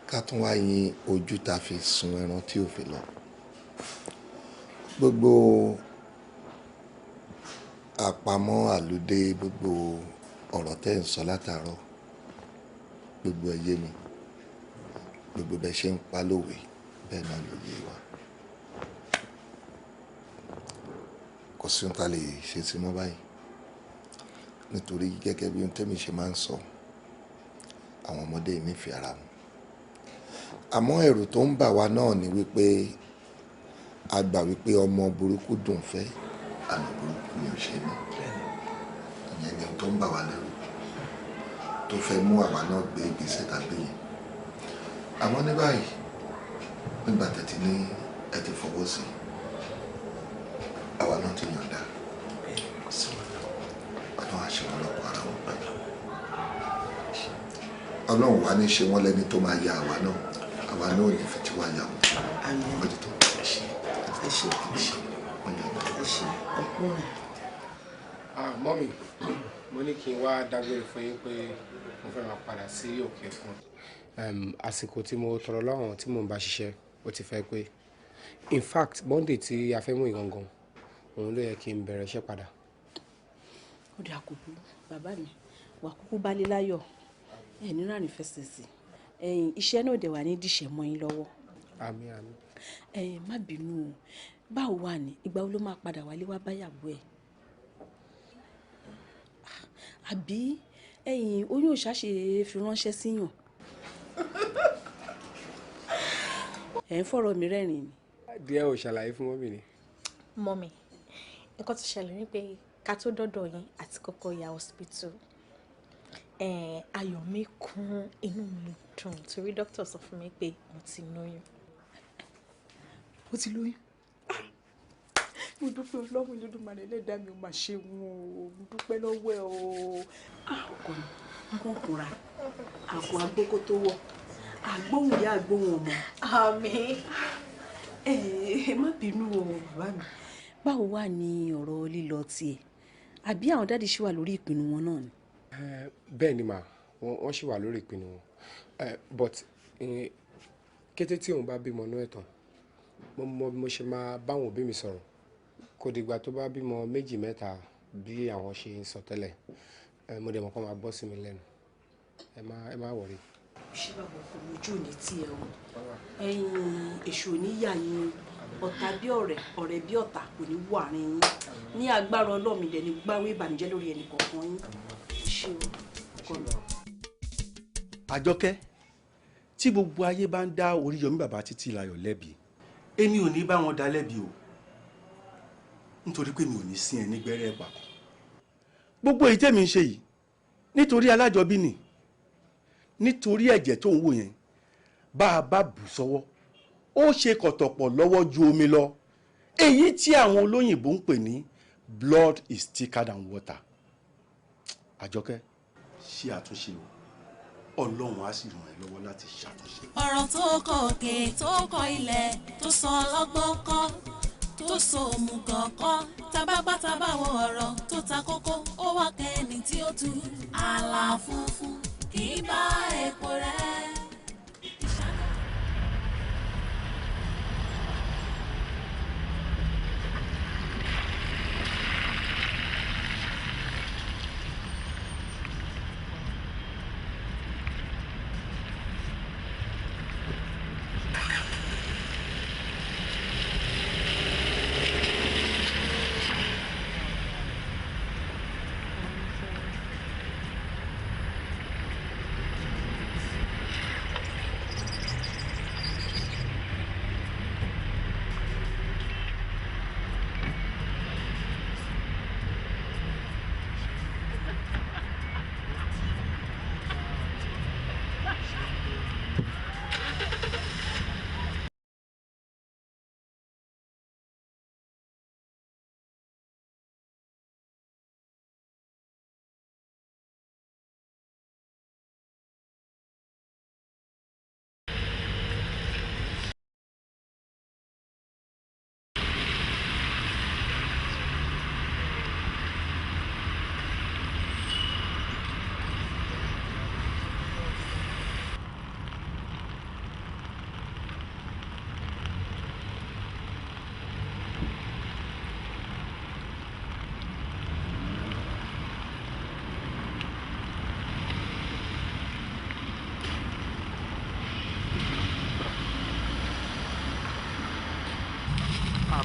ká tún wá yin ojú ta fi sun ẹran tí ò fi lọ. Gbogbo àpamọ́ àlùdé, gbogbo ọ̀rọ̀ tẹ́ ń sọ látàárọ̀, gbogbo ẹ yé mi. Gbogbo bẹ́ẹ̀ ṣe ń pa lówe, bẹ́ẹ̀ náà ló yé wa. Kò sí ohun tá a lè ṣe sí mọ́ báyìí, nítorí gẹ́gẹ́ bí ohun tẹ́mi ṣe máa ń sọ, àwọn ọmọdé nífẹ̀ẹ́ ara wọn. Àmọ́ ẹ̀rù tó ń bà wá náà ni wípé a gbà wípé ọmọ burúkú dùn fẹ́, àná burúkú ni ò ṣe ní. Ìyẹn ni ohun tó ń bà wá lẹ́rù, tó fẹ́ mú àwa náà gbé ìgbésẹ̀ tàbí yẹn. Àmọ́ ní báyìí, nígbà tẹ̀tí ní ẹ ti fọwọ́ sí, àwa náà ti yọ̀ǹda. Ọlọ́run á ṣe wọ́n lọ́kọ ara wọn pẹ́. Ọlọ́run wá ní ṣe wọ́n lẹ́ni tó máa ya àwa náà. Àwa náà ò ní fi tiwa yà wọ́n. Àmín. Ó ti tó. Ẹ ṣé, ẹ ṣé, ẹ ṣé, ẹ kú rìn. Mọ́mì, mo ní kí n wá dágbére fún yín pé mo fẹ́ máa padà sí òkè òkun. Àsìkò tí mo tọrọ lọ́wọ́ tí mò ń bá ṣiṣẹ́ ó ti fẹ́ pé. In fact, Monday tí a fẹ́ mú ìgangan, òun ló yẹ kí n bẹ̀rẹ̀ iṣẹ́ padà. Ó dà, kò burú, bàbá mi, wà kúkú balẹ̀ láyọ̀, ẹ̀ nínú ànífẹsẹ̀ sí ẹ̀yìn iṣẹ́ náà dẹ̀ wà ní díṣẹ́ mọ́ yín lọ́wọ́. Àmín, àmín. Ẹ̀yin má bínú o, báwo wà ní ìgbà wo ló máa padà wálé wá báyàwó ẹ̀? Àbí Ẹ̀yin oyún òṣà ṣe fi ránṣẹ́ síyàn. Ẹ̀ ń fọ̀rọ̀ mi rẹ́rìn ni. Díẹ̀ ò ṣàlàyé fún mọ́mì ni. Mọ́mì, nǹkan tó ṣẹlẹ̀ ni pé ká tó dọ́dọ̀ yín àti kọ́kọ́ ya hospital. Ayọ̀ mi kún, inú mi dùn torí dókítà sọ fún mi pé mo ti lóyún. Ó ti lóyún? Mo dúpẹ́ Ọlọ́run Olódùmarè ẹlẹ́dàá mi ò máa ṣe wọn o, mo dúpẹ́ lọ́wọ́ ẹ o. Ọkọ mi, kò kúnra, àpò agbókó tó wọ̀, àgbóhùn ìyá àgbóhùn ọmọ. Àmín. Ẹ má bínú o bàbá mi. Báwo wà ní ọ̀rọ̀ lílọ tiẹ̀? Àbí àwọn dáàdì ṣì wà lórí ìpinnu wọn náà ni? Bẹ́ẹ̀ ni mà, wọ́n ṣì wà lórí ìpinnu wọn. But kété tí òun bá bímọ náà tán, mo mọ bí mo ṣe máa báwọn òbí mi sọ̀rọ̀. Kò dìgbà tó bá bímọ méjì mẹ́ta bí àwọn ṣe ń sọ tẹ́lẹ̀. Mo dẹ̀ mọ̀ kó máa gbọ́ sí mi lẹ́nu. Ẹ má worry. Ṣé bàbá ọkọ mi ojú ò ní tiẹ̀ o? Ẹ̀yin èṣù ò ní yà yín o. Ọ̀tá bí ọ̀rẹ́, ọ̀rẹ́ bí ọ̀tá kò ní wọ àárín yín. Ní agbára Ọlọ́run ilẹ̀ ní gbáwé ìbànújẹ́ lórí ẹnì kọ̀ọ̀kan yín. Ṣé o ọkọ mi? Àjọkẹ́, tí gbogbo ayé bá ń dá Oríyọmí bàbá Títílayọ̀ lẹ́bi, èmi ò ní bá wọn dá lẹ́bi o, nítorí pé mi ò ní sín ẹ nígbẹ́rẹ́ ìpàkọ́. Gbogbo èyí tèmi ń ṣe yìí nítorí alájọbí ni, nítorí ẹ̀jẹ̀ tó ń wò yẹn, bá a bá bù sọ́wọ́ ó ṣe kọ̀tọ̀pọ̀ lọ́wọ́ ju omi lọ, èyí tí àwọn olóyìnbó ń pè ní blood is thicker than water. Àjọkẹ́, ṣe àtúnṣe o, Ọlọ́run á sì ràn ẹ́ lọ́wọ́ láti ṣàtúnṣe. Ọ̀rọ̀ tó kọ òkè tó kọ ilẹ̀ tó sọ ọlọ́gbọ́n kọ́ tó sọ òmùgọ̀ kọ́ tabágbá wo ọ̀rọ̀ tó ta kókó ó wá kẹ́ni tí ó tu àlà funfun kì í bá epo rẹ̀.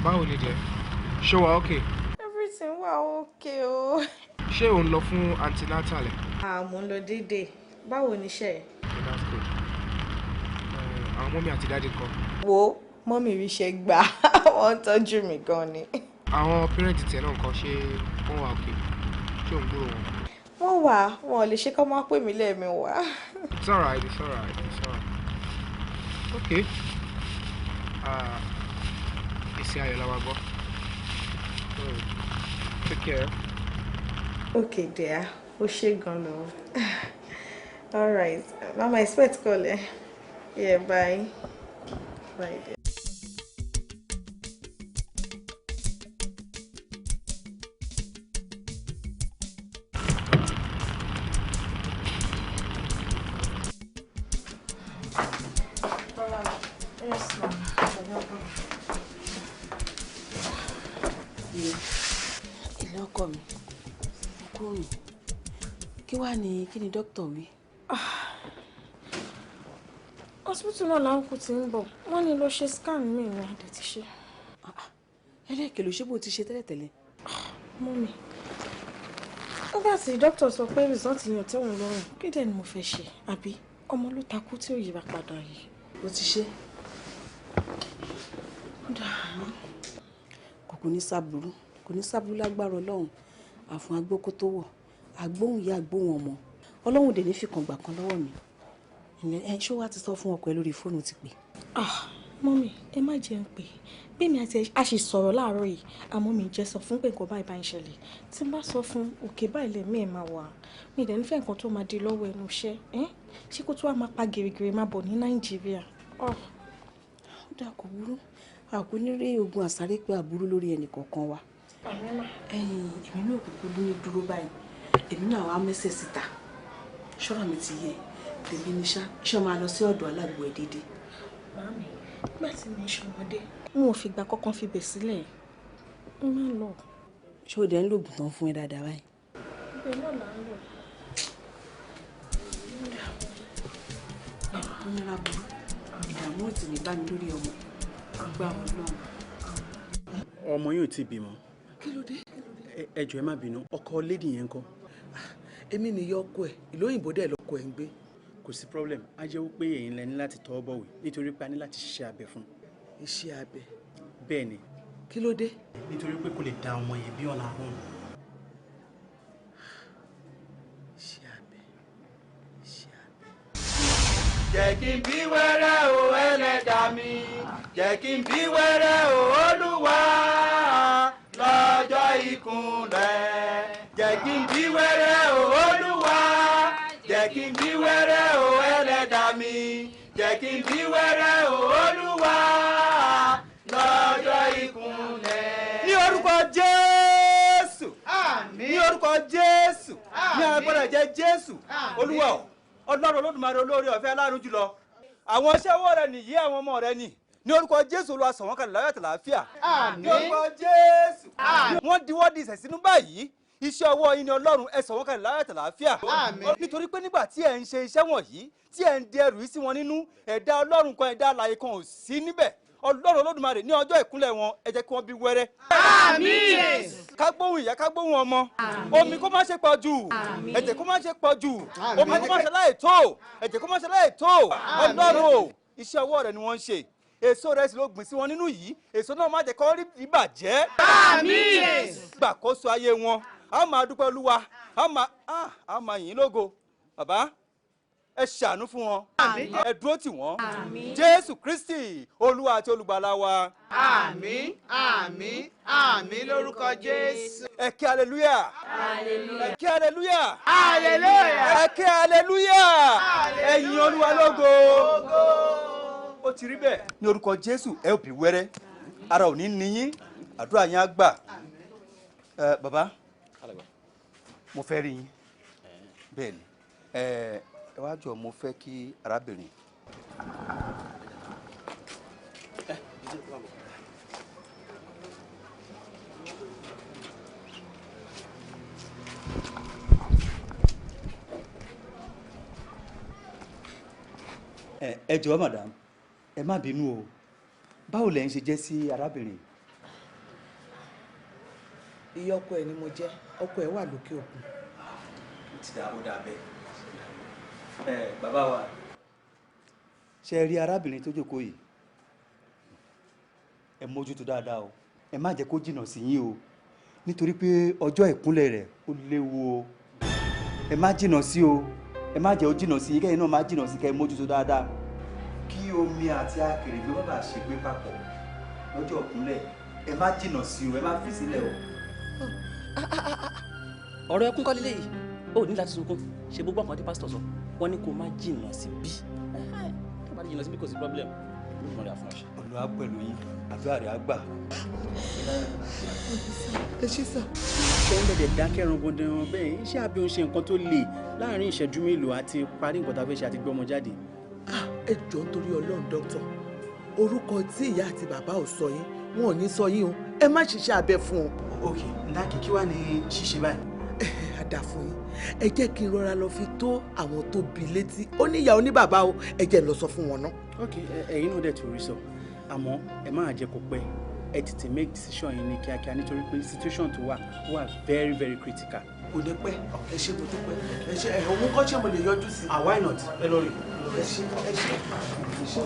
Báwo ni dẹ̀? Ṣé wà okay? Everything wà okay o. Ṣé ò ń lọ fún antenatal ẹ̀? Mo ń lọ déédéé. Báwo ni iṣẹ́ ẹ̀? That's good. Àwọn mọ́mí àti dáàdì ńkọ́? Wo mọ́mí ríṣẹ́ gbà, wọ́n ń tọ́jú mi gan ni. Àwọn pẹ́rẹ́ǹtì tiẹ̀ náà ńkọ́, ṣé wọ́n wà okay? Ṣé ò ń gbúrò wọn? Wọ́n wà, wọn ò lè ṣe kọ́ máa pè mí lẹ́ẹ̀mẹwàá. It's alright, it's alright, it's alright. Okay. Èsì ayọ̀ la máa gbọ́. Take care. Okay dear, ó ṣe gan lọ. All right, mama expect call eh? Yeah, bye. Bye dear. Yes, ma'am. Ilé ọkọ mi, kúrò kí wàá ní kí ni dókítà wí? Hospital náà làwọn kò ti ń bọ̀, wọ́n ní lọ ṣe scan mi ní àdè ti ṣe. Ẹlẹ́ẹ̀kẹ́ ló ṣe bó ti ṣe tẹ́lẹ̀tẹ́lẹ̀. Mọ́mì, Nígbà tí dókítà sọ pé result yẹn ò tẹ́ òun lọ́rùn, kí dẹ̀ ni mo fẹ́ ṣe? Àbí ọmọ ló takú tí ò yíra padà yìí. Ó ti ṣe. Kò ní sábúrú, kò ní sábúrú lágbára Ọlọ́run. Àfún agbókó tó wọ̀, àgbóhùn ìyá àgbóhùn ọmọ. Ọlọ́run dè ní fìkan gbà kan lọ́wọ́ mi. Ẹ ṣó wá ti sọ fún ọkọ ẹ lórí fóònù ti pè? Ah, mọ́mì, ẹ má jẹun pé bí mi àti a ṣe sọ̀rọ̀ láàárọ̀ yìí, àmọ́ mi jẹ́ sọ fún pé nǹkan báyìí bá ń ṣẹlẹ̀. Tí n bá sọ fún òkè báyìí lẹ̀mí ẹ̀ máa wà. Mi dẹ̀ nífẹ̀ẹ́ nǹkan tó máa di lọ́wọ́ ẹnu iṣẹ́. Ṣé kó tó wá máa pa gèrègèrè máa bọ̀ ní Nàìjíríà? Ó dà, kò burú. A kò ní rí ogun àsáré pé àbúrú lórí ẹnì kọ̀ọ̀kan wa. Èmi náà kúkú ní dúró báyìí. Èmi náà wá mẹ́sẹ̀ síta. Ṣọ́rọ̀ mi ti yẹ. Tèmi ní ṣá, ṣé o máa lọ sí ọ̀dọ̀ alágbo ẹ̀ dédé? Màámi, nígbà tí mi ń ṣọmọdé, n ò fìgbà kankan fi bẹ̀ sílẹ̀. N máa ń lọ. Ṣé o dẹ̀ ń lògùn tán fún ẹ dáadáa báyìí? Ibẹ̀ náà là ń lọ. Ẹ̀rọ nira burú. Ìdààmú ò tì ní bá mi lórí ọmọ. Agbára Ọlọ́run. Ọmọ yóò ti bímọ. Kí ló dé? Ẹ jọ̀ọ́, ẹ má bínú, ọkọ lady yẹn ńkọ́? Èmi nìyá ọkọ ẹ̀, ìlú òyìnbó dẹ̀ lọkọ ẹ̀ ń gbé. Kò sí problem, á jẹ́ wípé ẹ̀yin lẹ ní láti tọwọ́ bọ̀wé nítorí pé a ní láti ṣiṣẹ́ abẹ fún. Iṣẹ́ abẹ? Bẹ́ẹ̀ ni. Kí ló dé? Nítorí pé kò lè da ọmọ yẹn bí ọ̀nà àrùn. Iṣẹ́ abẹ, iṣẹ́ abẹ. Jẹ́ kí n bí wẹ́rẹ́ o ẹlẹ́dàá mi, jẹ́ kí n bí wẹ́rẹ́ o Olúwa lọ́jọ́ ìkúnlẹ̀. Jẹ́ kí n bí wẹ́rẹ́ o Olúwa, jẹ́ kí n bí wẹ́rẹ́ o ẹlẹ́dàá mi, jẹ́ kí n bí wẹ́rẹ́ o Olúwa lọ́jọ́ ìkúnlẹ̀. Ní orúkọ Jésù, ní orúkọ Jésù, ní agbára ẹ̀jẹ̀ Jésù, Olúwa o, Ọlọ́run Olódùmarè olóore ọ̀fẹ́ aláàánú jùlọ, àwọn iṣẹ́ ọwọ́ rẹ nìyí, àwọn ọmọ rẹ nì. Ní orúkọ Jésù, Olúwa, sọ̀ wọ́n kalẹ̀ láyọ̀ àtàlàáfíà. Ní orúkọ Jésù, wọ́n diwọ́ di ìṣẹ̀ sínú báyìí. Iṣẹ́ ọwọ́ yín ni Ọlọ́run, ẹ sọ̀ wọ́n kalẹ̀ láyọ̀ àtàlàáfíà. Nítorí pé nígbà tí ẹ ń ṣe iṣẹ́ wọ̀nyí, tí ẹ ń di ẹrù yìí sí wọn nínú, ẹ̀dá Ọlọ́run kan, ẹ̀dá alààyè kan ò sí níbẹ̀. Ọlọ́run Olódùmarè, ní ọjọ́ ìkúnlẹ̀ wọn, ẹ jẹ́ kí wọ́n bí wẹ́rẹ́. Ká gbóhùn ìyá, ká gbóhùn ọmọ. Omi kó má ṣe pọ̀ jù, ẹ̀jẹ̀ kó má ṣe pọ̀ jù, omi kó má ṣe láì tó, ẹ̀jẹ̀ kó má ṣe láì tó. Ọlọ́run o, iṣẹ́ ọwọ́ rẹ ni wọ́n ń ṣe, èso rẹ sì ló gbìn sí wọn nínú yìí, èso náà má jẹ́ kó rí ìbàjẹ́. Gbàkóso ayé wọn, a máa dúpẹ́ Olúwa, a máa yìn lógo. Bàbá, ẹ ṣàánú fún wọn, ẹ dúró tì wọ́n. Jésù Kristi Olúwa àti Olùgbàlà wa. Àmín, àmín, àmín lórúkọ Jésù. Ẹ ké hallelujah. Ẹ ké hallelujah. Hallelujah. Ẹ ké hallelujah. Ẹ yìn Olúwa lógo. Ó ti rí bẹ́ẹ̀. Ní orúkọ Jésù, ẹ ò bí wẹ́rẹ́, ara ò ní ní yín, àdúrà yín á gbà. Ẹ bàbá, mo fẹ́ rí yín. Bẹ́ẹ̀ ni, ẹ wá jọ, mo fẹ́ kí arábìnrin. Ẹ jọ̀ọ́ madam, ẹ má bínú o, báwo lẹ ń ṣe jẹ́ sí arábìnrin? Ìyá ọkọ ẹ ni mo jẹ́, ọkọ ẹ wà lókè òkun. Ó ti dà, ó dà bẹ́ẹ̀. Ẹ bàbá wa, ṣe rí arábìnrin tó jókòó yìí, ẹ mójútó dáadáa o, ẹ má jẹ́ kó jìnnà sí yín o, nítorí pé ọjọ́ ìkúnlẹ̀ rẹ̀ ó léwu o. Ẹ má jìnnà sí o, ẹ má jẹ́ ó jìnnà sí yín, kẹ́yìn náà má jìnnà sí, kẹ́ ẹ mójútó dáadáa. Kí omi àti akèrègbè má bàa ṣègbé papọ̀ lọ́jọ́ ìkúnlẹ̀, ẹ má jìnnà sí o, ẹ má fi sílẹ̀ o. Ọ̀rọ̀ ẹkún kọ́ lélẹ́yìí, ó ní láti sunkún. Ṣe gbogbo nǹkan tí pásítọ̀ sọ, wọ́n ní kó má jìnnà sí bí. Tó bá jìnnà sí bí, kò sí problem. Olúwa pẹ̀lú yín, àdúrà rẹ̀ á gbà. Ẹ ṣé sà. Ṣé ń bẹ̀rẹ̀ dákẹ́ rangbọ̀ndàn bẹ́ẹ̀? Iṣẹ́ abẹ ń ṣe nǹkan tó le láàrin ìṣẹ́jú mélòó àti parí nǹkan tá a fẹ́ ṣe àti gbé ọmọ jáde. Ẹ jọ̀ọ́, nítorí Ọlọ́run, dókítà, orúkọ tí ìyá àti bàbá ò sọ yín, wọn ò ní sọ yín o, ẹ má ṣiṣẹ́ abẹ fún un. Ok, ǹdáàkì, kí wàá ní ṣíṣe báyìí? Ẹ dà fún yín, ẹ jẹ́ kí n rọra lọ fi tó àwọn tó bí létí. Ó ní ìyá, ó ní bàbá o, ẹ jẹ́ n lọ sọ fún wọn náà. Ok, ẹ̀yin náà dẹ̀ tó rí sọ, àmọ́ ẹ má jẹ́ kó pẹ́, Ẹ tètè make decision yín ní kíákíá nítorí pé situation tó wà wà very very critical. Kò ní pẹ́. Ẹ ṣé, mo dúpẹ́. Ẹ ṣé. Ẹ òun kọ́, ṣé mo lè yọjú sí i? Ah, why not? Ẹ lọ rí. Ẹ ṣé, ẹ ṣé, ẹ ṣé.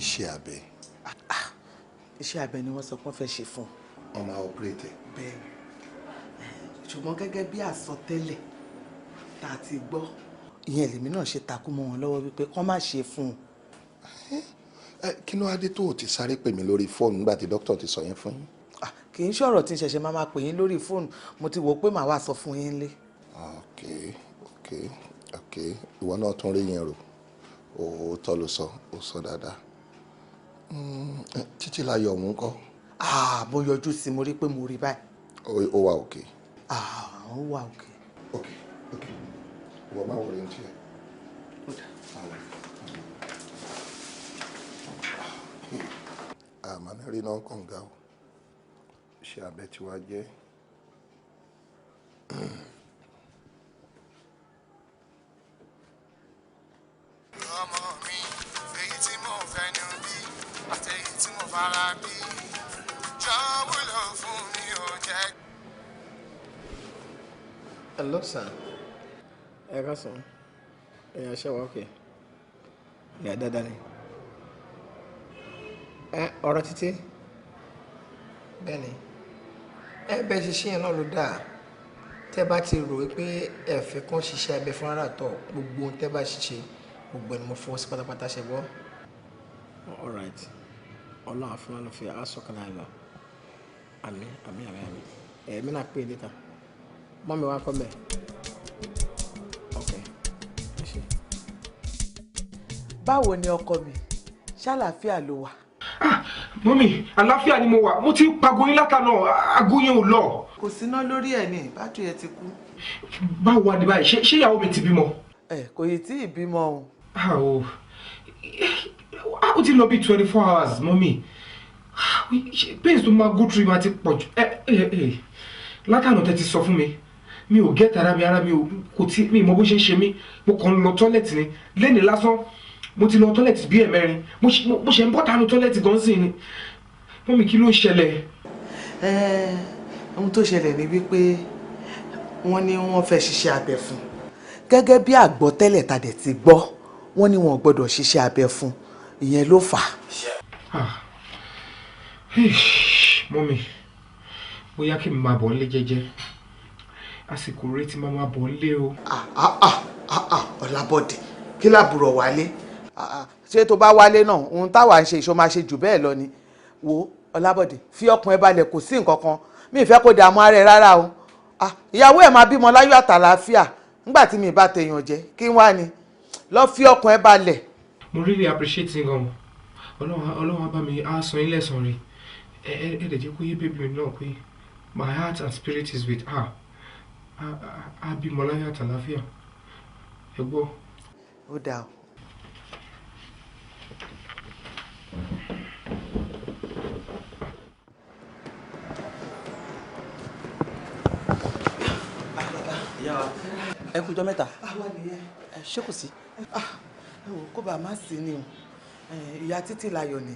Iṣẹ́ abẹ? Iṣẹ́ abẹ ni wọ́n sọ pé wọ́n fẹ́ ṣe fún un. Wọ́n máa operate ẹ̀? Bẹ́ẹ̀ni, ṣùgbọ́n gẹ́gẹ́ bí àsọtẹ́lẹ̀ tá a ti gbọ́, ìyẹn lèmi náà ṣe takú mọ́ wọn lọ́wọ́ wípé kán má ṣe fún un. Ẹ kí ló wá dé tó o ti sáré pè mí lórí fóònù nígbà tí dókítà ti sọ yẹn fún yín? Kì í ṣọ̀rọ̀ tí n ṣẹ̀ṣẹ̀ máa máa pè yín lórí fóònù. Mo ti wò ó pé màá wá sọ fún yín lé. Ok, ìwọ náà tún rí yẹn rò. Òótọ́ ló sọ, ó sọ dáadáa. Títí láyọ̀ òun kọ́? Ah, mo yọjú sí i, mo rí pé mo rí báyìí. Ó wà okay? Ah, ó wà okay. Ok, ìwọ máa wọlé ní tiẹ̀. Àmọ́ ní rí náà kànga o, ṣé abẹ tí wàá jẹ́. Ọmọ mi, èyí tí mo fẹnu bí àti èyí tí mo fara bí, jọ wúlò fún mi ò jẹ́. Hello, sir. Ẹ káàsán. Ẹ̀yà ṣe wà okay. Ìyá dáadáa ni. Ẹ ọ̀rọ̀ títí. Bẹ́ẹ̀ni. Ẹ bẹ́ẹ̀ ṣe ṣe yẹn náà ló dáa. Tẹ́ bá ti rò wípé ẹ fẹ́ kán ṣiṣẹ́ abẹ fún ara tọ̀, gbogbo ohun tẹ́ bá ṣiṣẹ́, gbogbo ẹni mo fọwọ́ sí pátápátá ṣe gbọ́. All right. Ọlọ́run àfúnná ló fi aṣọ kan láàyò. Àmín, àmín, àmín, àmín. Ẹ̀mí náà pè é later. Mọ́mi wá kọ́ mẹ́. Ok. Ẹ ṣé. Báwo ni ọkọ mi? Ṣàlàáfíà ló wà? Mummy, àlàáfíà ni mo wà. Mo ti ń pago yín látàná, aago yẹn ò lọ. Kò síná lórí ẹ̀ ní bátìrì ẹ̀ ti kú. Báwo wà ní báyìí? Ṣé ìyàwó mi ti bímọ? Ẹ kò yìí tí ì bímọ o. Ah, o. Ó ti lọ bí 24 hours, mummy. Pains tó máa go through máa ti pọ̀ jù. Ẹ ẹ ẹ látàná tẹ́ ti sọ fún mi, mi ò get ara mi, ara mi ò kò tí mi mọ bó ṣe ń ṣe mí. Mo kàn ń lọ toilet ni. Lẹ́ni lásán, mo ti lọ toilet bí ẹ̀mẹrin. Mo ṣe ń bọ́ tanu toilet gan sí ni. Mummy, kí ló ń ṣẹlẹ̀? Ẹ ohun tó ṣẹlẹ̀ ni wípé wọ́n ní wọ́n fẹ́ ṣiṣẹ́ abẹ fún un. Gẹ́gẹ́ bí àgbọ́tẹ́lẹ̀ ta dẹ̀ ti gbọ́, wọ́n ní wọn ò gbọ́dọ̀ ṣiṣẹ́ abẹ fún un. Ìyẹn ló fà á. Mummy, bóyá kí n máa bọ̀ nílé jẹ́jẹ́. Àsìkò rẹ ti máa máa bọ̀ nílé o. Ọlábọ̀dé, kí làbúrò wálé? Ṣé tó bá wálé náà, ohun táwa ń ṣe ìṣó máa ṣe jù bẹ́ẹ̀ lọ ni. Wo Ọlábọ̀dé, fi ọkàn ẹ balẹ̀, kò sí nǹkan kan. Mi ì fẹ́ kó dààmú ara ẹ rárá o. Ìyàwó ẹ̀ máa bímọ láyọ̀ àtàlàáfíà. Nígbà tí mi ì bá tèèyàn jẹ, kí wá ni lọ fi ọkàn ẹ balẹ̀. Mo really appreciate yín gan. Ọlọ́run á bá mi á san yín lẹ́san rẹ̀. Ẹ lè jẹ́ kó yé baby mi náà pé my heart and spirit is with her. Á bímọ láyọ̀ àtàlàáfíà. Ẹ gbọ́. Ó dáa o. Ìyá wa, ẹ kú ọjọ́ mẹ́ta. Àwa nìyẹn. Ẹ ṣé, kò sí? Ẹ wò, kó bá a má sí ni o. Ìyá Títílayọ̀ ni.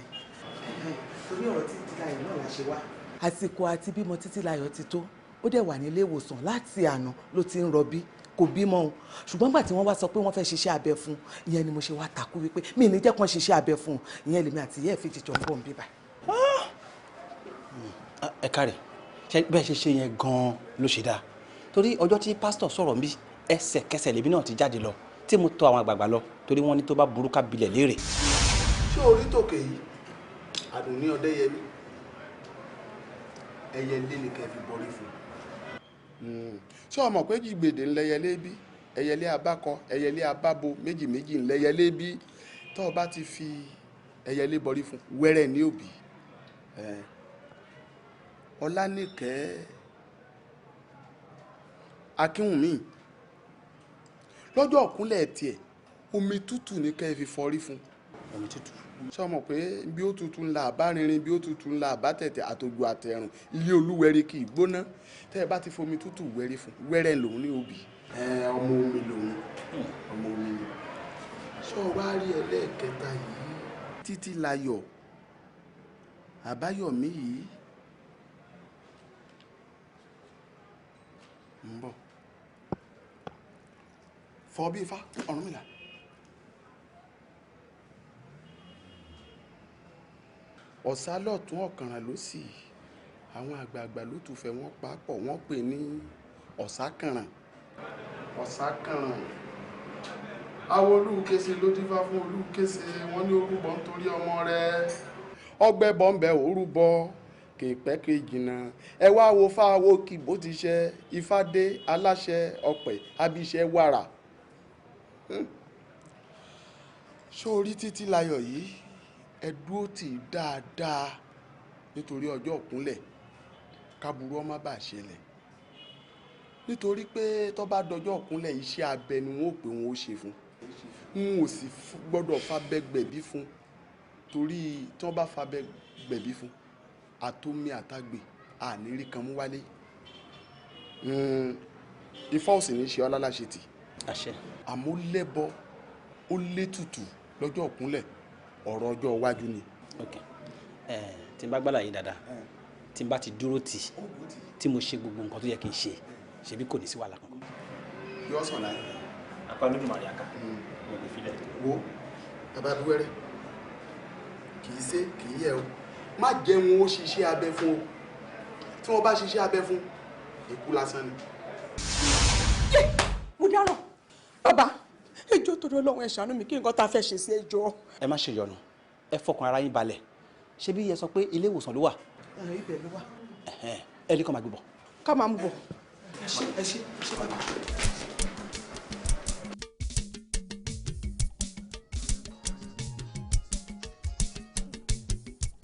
Torí ọ̀rọ̀ Títílayọ̀ náà la ṣe wá. Àsìkò àti bímọ Títílayọ̀ ti tó. Ó dẹ̀ wà nílé ìwòsàn láti àná ló ti ń rọbí, kò bímọ o. Ṣùgbọ́n gbà tí wọ́n wá sọ pé wọ́n fẹ́ ṣiṣẹ́ abẹ fún, ìyẹn ni mo ṣe wá takú wípé mi ní jẹ́ kán ṣiṣẹ́ abẹ fún. Ìyẹn lèmi àti ìyá ẹ̀ fi jìjọ ń bọ̀ ń bíbà. Ẹ káre, ṣe bẹ́ẹ̀ ṣe ṣe yẹn gan-an ló ṣe dáa, torí ọjọ́ tí pásítọ̀ sọ̀rọ̀ nbí, ẹsẹ̀kẹsẹ̀ lèmi náà ti jáde lọ tí mo tọ̀ àwọn àgbààgbà lọ, torí wọ́n ní tó bá burú ká bilẹ̀ léèrè. Ṣé orí tòkè yìí, Àdùnní Ọdẹyẹmí, ẹyẹlé ni kẹ́ fi bọrí fún un. Ṣé o mọ̀ pé jìgbèdè ńlẹyẹlé bí ẹyẹlé abákọ, ẹyẹlé abábo, méjì méjì ńlẹyẹlé bí? Tó o bá ti fi ẹyẹlé bọrí fún, wẹ́rẹ́ ní òbí. Ọlánìkẹ́ Akínwùmí, lọ́jọ́ ọ̀kúnlẹ̀ tiẹ̀, omi tútù ní kẹ́ ẹ fi fọrí fún. Omi tútù. Ṣé o mọ̀ pé bí ó tutù ńlá àbá rinrin, bí ó tutù ńlá àbá tẹ̀tẹ̀, àtòjò àtẹ̀rùn, ilé olúwẹ̀rí kì í gbóná? Tẹ́ ẹ bá ti fomi tútù wẹ̀rí fún, wẹ́rẹ́ lòun ní òbí. Ọmọ omi lòun, ọmọ omi ni. Ṣé o wá rí ẹlẹ́ẹ̀kẹta yìí, Títí Láyọ̀ Àbáyọ̀mí yìí ń bọ̀ fọ bí ifá Ọ̀rúnmìlà. Ọ̀sá lọ́tún ọ̀kànràn ló sì, àwọn àgbààgbà ló tún fẹ́ wọ́n papọ̀, wọ́n pè ní ọ̀sákànràn. Ọ̀sákànràn. Àwọn Olúkése ló dífá fún Olúkése, wọ́n ní orúbọ nítorí ọmọ rẹ̀. Ọgbẹ́ bọ́m̀bẹ́ orúbọ kèpẹ́ kejìnà. Ẹ wá wo fáwo kì bó ti ṣe Ifádé aláṣẹ ọ̀pẹ abiṣẹ́ wàrà. Ṣó orí títí layọ̀ yìí, ẹ dúró tì í dáadáa nítorí ọjọ́ òkúnlẹ̀ káburú ọmọ bá ṣẹlẹ̀, nítorí pé tó bá dọjọ́ òkúnlẹ̀ iṣẹ́ abẹ ni wọ́n ó pè wọ́n ó ṣe fún un, ò sì gbọ́dọ̀ fabẹ́ gbẹ̀bí fún, torí tí wọ́n bá fabẹ́ gbẹ̀bí fún àtomi àtagbè àníírí kan mú wálé. Ifá ò sì ní ṣe ọ́ láláṣẹ tì. Àṣẹ. Àmọ́ lẹ́bọ ó létùtù lọ́jọ́ òkúnlẹ̀, ọ̀rọ̀ ọjọ́ iwájú ni. Ok, tí n bá gbàlàyé dáadáa, tí n bá ti dúró tì tí mo ṣe gbogbo nǹkan tó yẹ kí n ṣe, ṣebí kò ní sí wàhálà kankan. Yóò sàn láyé. Apá Olódùmarè àká mo lè filẹ̀. Wo bàbá Abíwẹ́rẹ́, kì í ṣe kì í yẹ o, má jẹun ó ṣiṣẹ́ abẹ fún o, tí wọ́n bá ṣiṣẹ́ abẹ fún ikú lásán ni. Mo dáràn bàbá, ẹjọ́ torí Ọlọ́run ẹ ṣàánú mi, kí nǹkan tá a fẹ́ ṣe sí ẹjọ́. Ẹ má ṣe yọnu, ẹ fọkàn ara yín balẹ̀. Ṣé bí ẹ sọ pé ilé ìwòsàn ló wà? Ibẹ̀ ló wà. Ẹ ní kó máa gbé bọ̀. Ká máa mú bọ̀. Ẹ ṣe ẹ ṣe ẹ ṣe bàbá.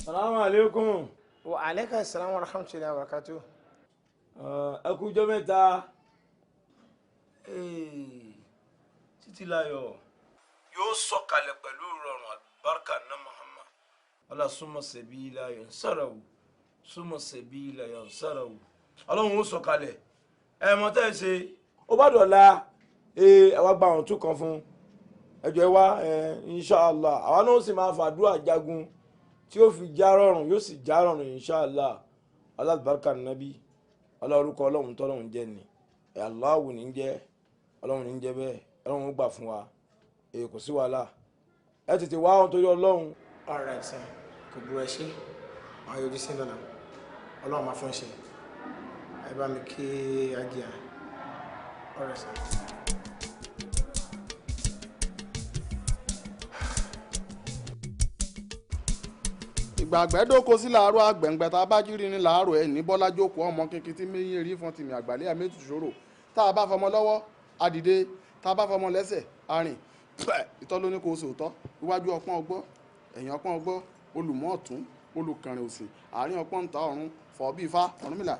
Salamu alaikum. Wa alaikum salam wa rahmatullahi wa barakatuh. Ẹ kú ọjọ́ mẹ́ta. Títílayọ̀ yóò sọ̀kalẹ̀ pẹ̀lú ìrọ̀rùn àlùbáríkà náà Muhammad. Ọlá súnmọ́ sẹ̀bílà yansarahu, súnmọ́ sẹ̀bílà yansarahu. Ọlọ́run ó sọ̀kalẹ̀. Ẹ mọ tẹ́ ẹ ṣe. Ó bá dọ̀la ẹ wá gba àwọn tún kan fún. Ẹjọ́ ẹ wá inṣàlá. Àwa náà ó sì máa fàdúrà jagun tí ó fi já rọrùn, yóò sì já rọrùn inṣàlá. Alábàárìkà nàbí. Ọlá orúkọ Ọlọ́run tọ́lọ́run jẹ́ ni. Allahu ní jẹ́, Ọlọ́run ní jẹ́ bẹ́ẹ̀. Ọlọ́run ó gbà fún wa, kò sí wàhálà, ẹ tètè wá ohun torí Ọlọ́run. All right sir, kò burú, ẹ ṣe àwọn yòókù sí lọ́la, Ọlọ́run máa fún ṣe, ẹ bá mi kí ajíà. All right sir. Ìgbà àgbẹ̀dọ́kọ sí làárọ̀ àgbẹ̀ǹgbẹ̀ tá a bá jírí ní làárọ̀ ẹ̀ ní bọ́lá jókòó ọmọ kékeré tí méyìn rí fún tìmí àgbàlẹ́ àmẹ́tù ṣòro, tá a bá fọmọ lọ́wọ́ àdìde, tá a bá fọmọ lẹ́sẹ̀ arìn, ìtọ́ ló ní kó sòótọ́, iwájú ọpọ́n ọgbọ́, ẹ̀yìn ọpọ́n ọgbọ́, olùmọ̀ ọ̀tún, olùkànrìn òsì, àárín ọpọ́n ń ta ọ̀run, fọ̀ bí ifá Ọ̀rúnmìlà.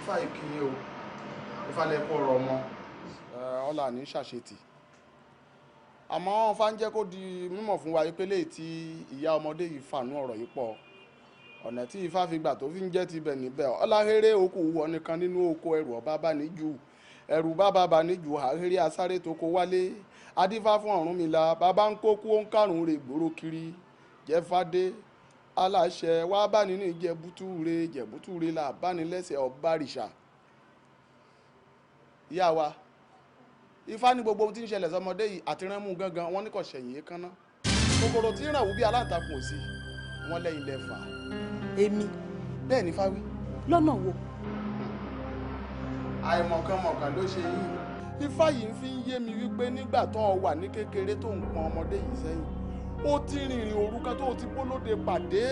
Ifá ìkíni o, ifá lẹ́kọ̀ọ́ ọ̀rọ̀ ọmọ ọlà ní ṣàṣetì, àmọ́ ifá ń jẹ́ kó di mímọ̀ fún wa pé léyìí tí ìyá ọmọdé yìí fànú ọ̀rọ̀ yìí pọ̀, ọ̀nà tí ifá fi gbà tó fi ń jẹ́ tibẹ̀ níbẹ̀. Ọláhéré okò wọ nìkan nínú oko, ẹrù ọba bá níjù, ẹrù bàbá bá níjù, àhéré asáré tó kó wálé, adífá fún Ọ̀rúnmìlà, bàbá ń kó kú ó ń kárùn rè gbòòrò kiri, jẹ́fádé aláṣẹ wá bá nínú ìjẹ́bútúre, jẹ̀bútúre là bá ní lẹ́sẹ̀ ọba rìṣà. Ìyá wa, ifá ní gbogbo ohun tí ń ṣẹlẹ̀ sọmọdé yìí àti ránmú gangan, wọn ní kò ṣẹ̀yìn èékánná, kòkòrò tí ń ràn wú bí aláǹtakùn ò sí, wọn lẹ́yìn lẹ́fà. Èmi. Bẹ́ẹ̀ ni fáwí. Lọ́nà wo? Àìmọ̀kànmọ̀kàn ló ṣe yín. Ifá yìí fi ń yé mi wípé nígbà tó o wà ní kékeré tó ń pọn ọmọdé yìí sẹ́yìn, ó ti rìnrìn òru kan tó o ti bólóde pàdé.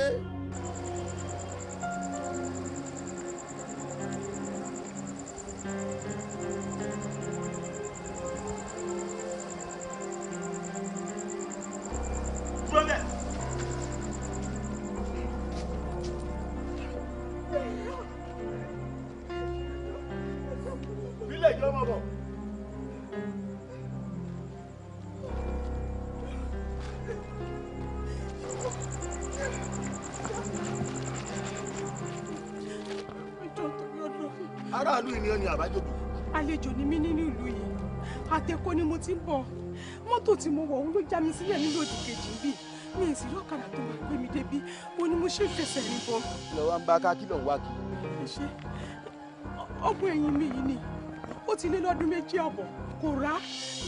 Aráàlú ìní ọ ni àbájòjò. Àlejò ni mí nínú ìlú yìí, àtẹ̀kọ́ ni mo ti ń bọ̀. Mọ́tò tí mo wọ̀ òun ló já mi sílẹ̀ nílò òdì kejì ń bì. Mi ì sì rí ọ̀kadà tó máa gbé mi débi. Ó ní mo ṣe fẹsẹ̀ rìn bọ̀. Lọ wá ń bá ká kí ló ń wá kí. Ṣé ọgbọ́n ẹ̀yìn mi yìí ni ó ti lé lọ́dún 2 àbọ̀, kò rá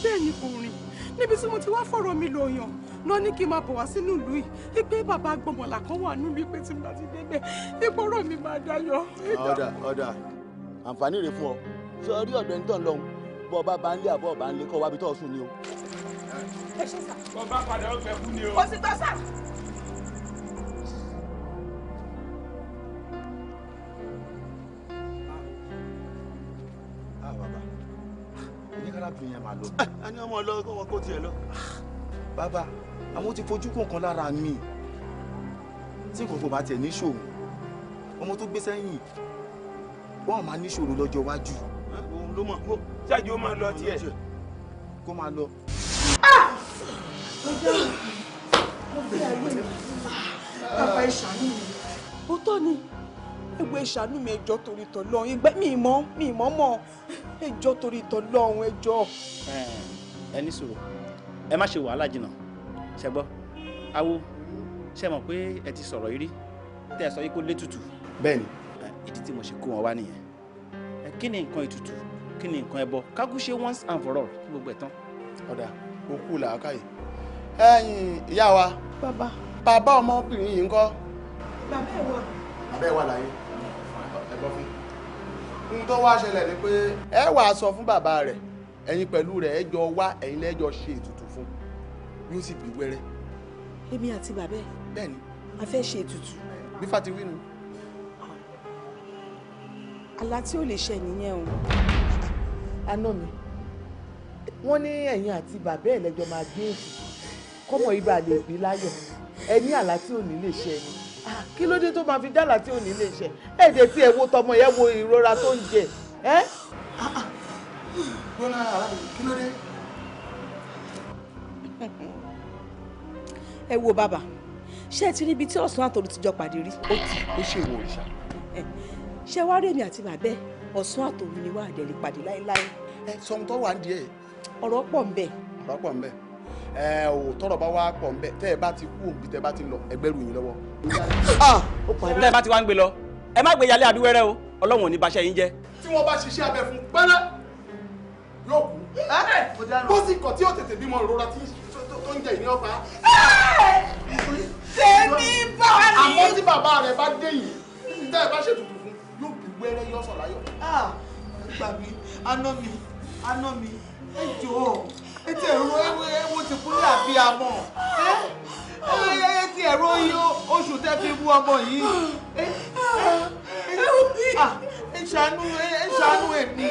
bẹ́ẹ̀ ni kò rìn. Níbi tí mo ti wá fọ̀rọ̀ mi lọ yàn lọ ní kí n máa bọ̀ wá sínú ìlú yìí pé bàbá gbọmọlà kan wà nílùú pé tí mo bá ti débẹ̀ ipò ọ̀rọ̀ mi máa dayọ̀. Ọ̀dà ọ̀dà àǹfààní rèé fún ọ, sọ rí ọ̀dọ̀ ẹni tó ń lọ bọ́ ọba bá ń lé àbọ̀ ọba ń lé kọ́ wábi tó sùn ni o. Ẹ ṣe sà. Bọ́ bá padà ó fẹ́ kú ni o. Ó ti tọ́ sà. Arábìnrin yẹn máa lọ. A ní ọmọ lọ kó wọn kó tiẹ̀ lọ. Bàbá, àwọn ti fojú kàn kan lára mi tí nǹkan kò bá tiẹ̀ níṣòro, ọmọ tó gbé sẹ́yìn wọ́n máa níṣòro lọ́jọ́ iwájú. Òun ló mọ̀. Ṣáàjì ó máa lọ tiẹ̀. Kó máa lọ. Bàbá ẹ ṣàánú mi. Ó tọ́ ni ẹgbẹ́ ìṣàánú mi, ẹjọ́ torí tọ̀lọ́hún, ìgbẹ́ mi ìmọ̀ mọ̀ ẹjọ́ torí tọ̀lọ́hún ẹjọ́. Ẹ ní sùúrù, ẹ má ṣe wàhálà jìnnà, ṣe gbọ́ awo, ṣe mọ̀ pé ẹ ti sọ̀rọ̀ yìí rí tẹ́ ẹ sọ yìí kó létùtù. Bẹ́ẹ̀ni. Ìdí tí mo ṣe kó wọn wá nìyẹn. Kí ni nǹkan ètùtù, kí ni nǹkan ẹbọ, kákú ṣe once and for all kí gbogbo ẹ̀ tán. Ọ̀dà òkú làákàyè. Ẹ̀yin ìyá wa. Bàbá. Bàbá ọmọbìnrin yìí ń kọ́. Bàbá ẹ̀ wà. Bàbá ẹ̀ wà láyé. Ẹ gbọ́ fún un tó wá ṣẹlẹ̀ ni pé ẹ wàá sọ fún bàbá rẹ̀, ẹ̀yin pẹ̀lú rẹ̀ ẹ jọ wá, ẹ̀yin lẹ́jọ́ ṣe ètùtù fún yóò sì bí wẹ́rẹ́. Èmi àti bàbá ẹ̀. Bẹ́ẹ̀ni. A fẹ́ ṣe ètùtù. Bí fati wí nu. Àlá tí ò lè ṣẹ nìyẹn o. Àná mi, wọ́n ní ẹ̀yin àti bàbá ẹ̀ lẹ́jọ́ máa gbé ètùtù kọ́mọ ibà lè bí láyọ̀, ẹ ní àlá tí ò ní lè ṣẹ ni. Kí ló dé tó máa fi dálà tí ò ní lè ṣe? Ẹ̀jẹ̀ tí ẹ wo tọmọ yẹn, wo ìrora tó ń jẹ. Gbọ́nà arábìnrin, kí ló dé? Ẹ wo bàbá, ṣé ẹ ti ríbi tí ọ̀sán àtòru ti jọ pàdé rí? Ó ti ó ṣe ìwọ òrìṣà. Ṣé wàá rí èmi àti bàbá ẹ, ọ̀sán àtòru ni wàá dẹ̀ lè pàdé láéláé. Ẹ sọ ohun tó wà ń di ẹ. Ọ̀rọ̀ pọ̀ ń bẹ. Ọ̀rọ̀ pọ̀ ń bẹ. Ẹ ò tọrọ bá wá pọ̀ ń bẹ, tẹ́ ẹ bá ti kú òbí tẹ́ ẹ bá ti lọ ẹgbẹ́rù yín lọ́wọ́. Tẹ́ ẹ bá ti wá ń gbé lọ, ẹ má gbé yálé àbíwẹ́rẹ́ o, Ọlọ́run ò ní baṣẹ́ yín jẹ́. Tí wọ́n bá ṣiṣẹ́ abẹ fún pẹ́lẹ́ yóò kú. Bó sì kọ̀ tí ó tètè bímọ, ìrora tó ń jẹ ìní ọ̀pá. Tèmi bá mi. Àmọ́ tí bàbá rẹ̀ bá dé yìí, tẹ́ ẹ bá ṣètùtù fún yóò bí wẹ́rẹ́ yóò sọ̀ láyọ̀. Gbà mí, àná mi, àná mi, ẹ jọ̀ọ́, ẹ ti ẹ̀rọ ẹwọ́ ti kúnlẹ̀ àbíamọ̀. Ẹ ti ẹ̀rọ iye oṣù tẹ́ fi wú ọmọ yìí. Ẹ ṣàánú, ẹ ṣàánú èmi,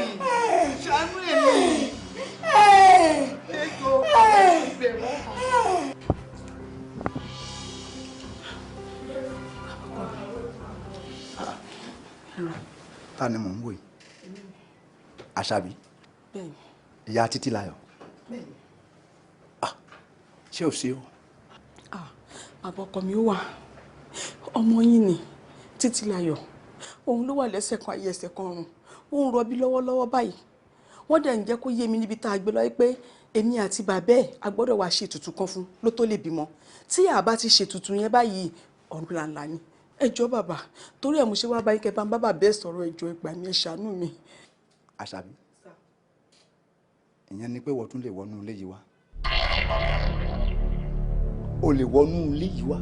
ṣàánú èmi. Ẹ jọ̀ọ́, ibẹ̀ mọ́. Ta ni mò ń wò yìí? Àṣàbí, ìyá Títílayọ̀. Ṣé ò sí o? Bàbá ọkọ mi ó wà, ọmọ yín ni Títílayọ̀, òun ló wà lẹ́sẹ̀ kan ayé ẹsẹ̀ kan ọ̀run, ó ń rọbí lọ́wọ́lọ́wọ́ báyìí. Wọ́n dẹ̀ ń jẹ́ kó yé mi níbi tá a gbé lọ pé èmi àti bàbá ẹ̀ a gbọ́dọ̀ wá ṣe ètùtù kan fún ló tó lè bímọ. Tí a bá ti ṣe ètùtù yẹn báyìí, ọ̀run làǹlà ni. Ẹ jọ̀ọ́ bàbá, torí ẹ̀ mo ṣe wá báyìí kẹ́ bá ń bá bàbá ẹ̀ sọ̀rọ̀, ẹ jọ̀ọ́ ẹ gbà mí, ẹ ṣàánú mi. Àṣàbí, ìyẹn ni pé wọ́n tún lè wọnú ilé yìí wá. O lè wọnú ilé yìí wá.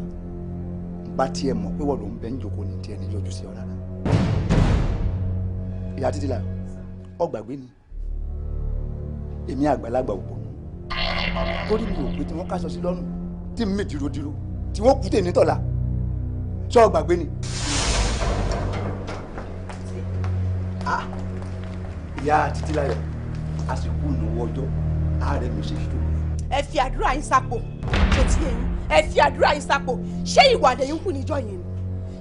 Bá tiẹ̀ mọ̀ pé wọ́n ló ń bẹ ń jókòó ní tiẹ̀ ní yọjú sí ọ rárá. Ìyá Títílayọ̀, ọ gbàgbé ni. Èmi àgbàlagbà òpònú. Torí mi ò pé tí wọ́n káṣọ sí lọ́rùn, tí mi dìrodìro, tí wọ́n kú tè ní tọ̀la. Ṣé ọ gbàgbé ni? Ìyá Títílayọ̀, àsìkò ìnáwó ọjọ́, ààrẹ mi ṣe ṣètò. Ẹ fi àdúrà yín sápò, ṣe ti yẹn, ẹ fi àdúrà yín sápò. Ṣé ìwà lẹ́yìn kù níjọ́ yẹn ni?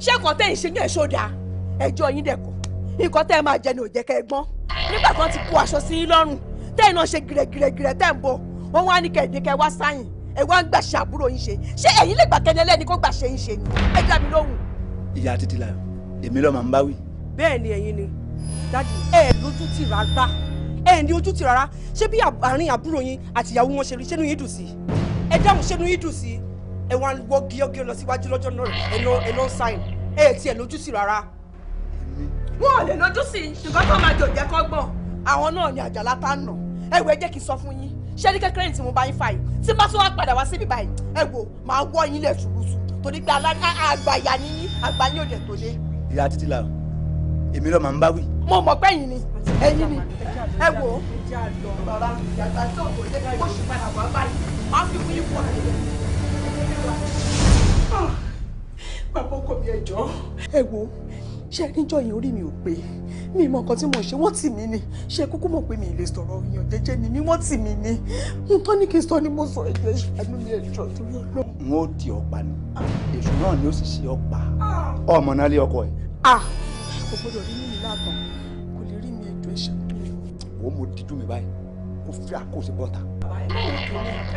Ṣé nǹkan tẹ́ ń ṣe ní ẹ̀ṣọ́ dáa? Ẹjọ́ yín dẹ̀kọ̀, nǹkan tẹ́ ẹ máa jẹ ni ò jẹ́ kẹ́ ẹ gbọ́n. Nígbà kan ti kó aṣọ sí yín lọ́rùn, tẹ́ ẹ náà ṣe gìrẹ̀gìrẹ̀gìrẹ̀ tẹ́ ń bọ̀, wọ́n wá ní kẹ̀dé kẹ́ wá sáyìn, ẹ wá ń gbàṣẹ àbúrò yín ṣe. Ṣé ẹ̀yin lè gbà kẹ́ni ẹlẹ́ni kó gbàṣẹ yín ṣe ni? Ẹ dá mi lóhùn. Ìyá Títílayọ̀, èmi ló máa ń bá wí. Bẹ́ẹ̀ ni ẹ̀yin ni dájú, ẹ lójú tì rárá, Ẹ ní ojú tì rárá. Ṣé bí àárín àbúrò yín àti ìyàwó wọn ṣe rí, ṣẹ́nu yín dùn sí? Ẹ dáhùn, ṣẹ́nu yín dùn sí? Ẹ wá ń wọ́ gíọ́gíọ́ lọ síwájú lọ́jọ́ náà, ẹ lọ ń sáìn. Ẹ tiẹ̀ lójú sí rárá. Wọn ò lè lójú sí, nǹkan tó máa jò jẹ́ kọ́gbọ̀n. Àwọn náà ni àjàlá tá ń nà. Ẹ wò, ẹ jẹ́ kí n sọ fún yín. Ṣé ní kékeré tí mo bá yín fà yìí? Tí bá tún wá padà wá síbí báyìí, ẹ wò, màá wọ́ yín lẹ̀ ṣùrùsù. Torí pé àgbàyà ni yín, àgbà yín ò dẹ̀ tó dé. Ìyá títí la, èmi ló máa ń bá wí. Mo mọ̀ pé ẹ̀yin ni, ẹ̀yin ni. Ẹ wò ó. Bàbá ìyàgbá tó kò dé, ó sì padà wá báyìí. Màá fi fún yín pọ̀. Bàbá ọkọ mi, ẹ jọ̀ọ́. Ẹ wò ó, ṣé níjọ́ yẹn orí mi ò pé, mi mọ nǹkan tí mo ṣe, wọ́n tì mí ni. Ṣé kúkú mọ̀ pé mi ì lè sọ̀rọ̀ èèyàn jẹ́jẹ́ ni mí, wọ́n tì mí ni. Nǹkan ní kí n sọ ni mo sọ, ẹ̀jẹ̀ ṣàánú mi, ẹ̀jọ̀ torí Ọlọ́run. N ó di ọ̀pá ni, èṣù náà ni ó sì ṣe ọ̀pá ọmọ náà lé ọkọ ẹ̀. Kò gbọdọ̀ rí mímí látàn, kò lè rí mi, ẹjọ́ ìṣàánú mi. Wo, mo díjú mi báyìí kó fi àkóso bọ́ta.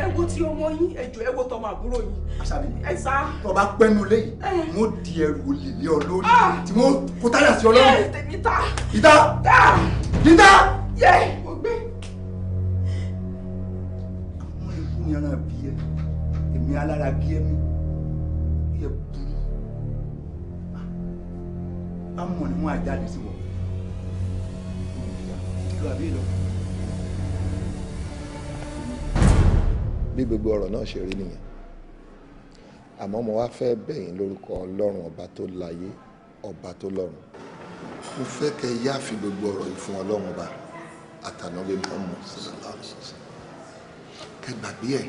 Ẹ wo ti ọmọ yín, ẹjọ́ ẹ wo tọmọ àbúrò yín. Àṣàbí, ẹ sá. Tó o bá pẹ́nu léyìí, n ó di ẹrù olè lé ọ lórí tí wọ́n kó táyà sí ọ lọ́rùn. Ẹ tèmi ta. Ìta! Ìta! Yẹ mo gbé. Àwọn ikú ni ẹran bí ẹ, èmi alára bí ẹ mi, yẹ burú. Bá mọ̀ ni wọ́n á jáde sí wọ̀. Ìlú àbí ìlọ. Bí gbogbo ọ̀rọ̀ náà ṣe rí nìyẹn. Àmọ́ mo wá fẹ́ bẹ̀ yín lórúkọ Ọlọ́run ọba tó láyé, ọba tó lọ́run. Mo fẹ́ kẹ́ ẹ yáàfi gbogbo ọ̀rọ̀ yìí fún Ọlọ́run ọba àtànábí Muhammad sallallahu alaihi wasallam. Kẹ́ gbàgbé ẹ̀,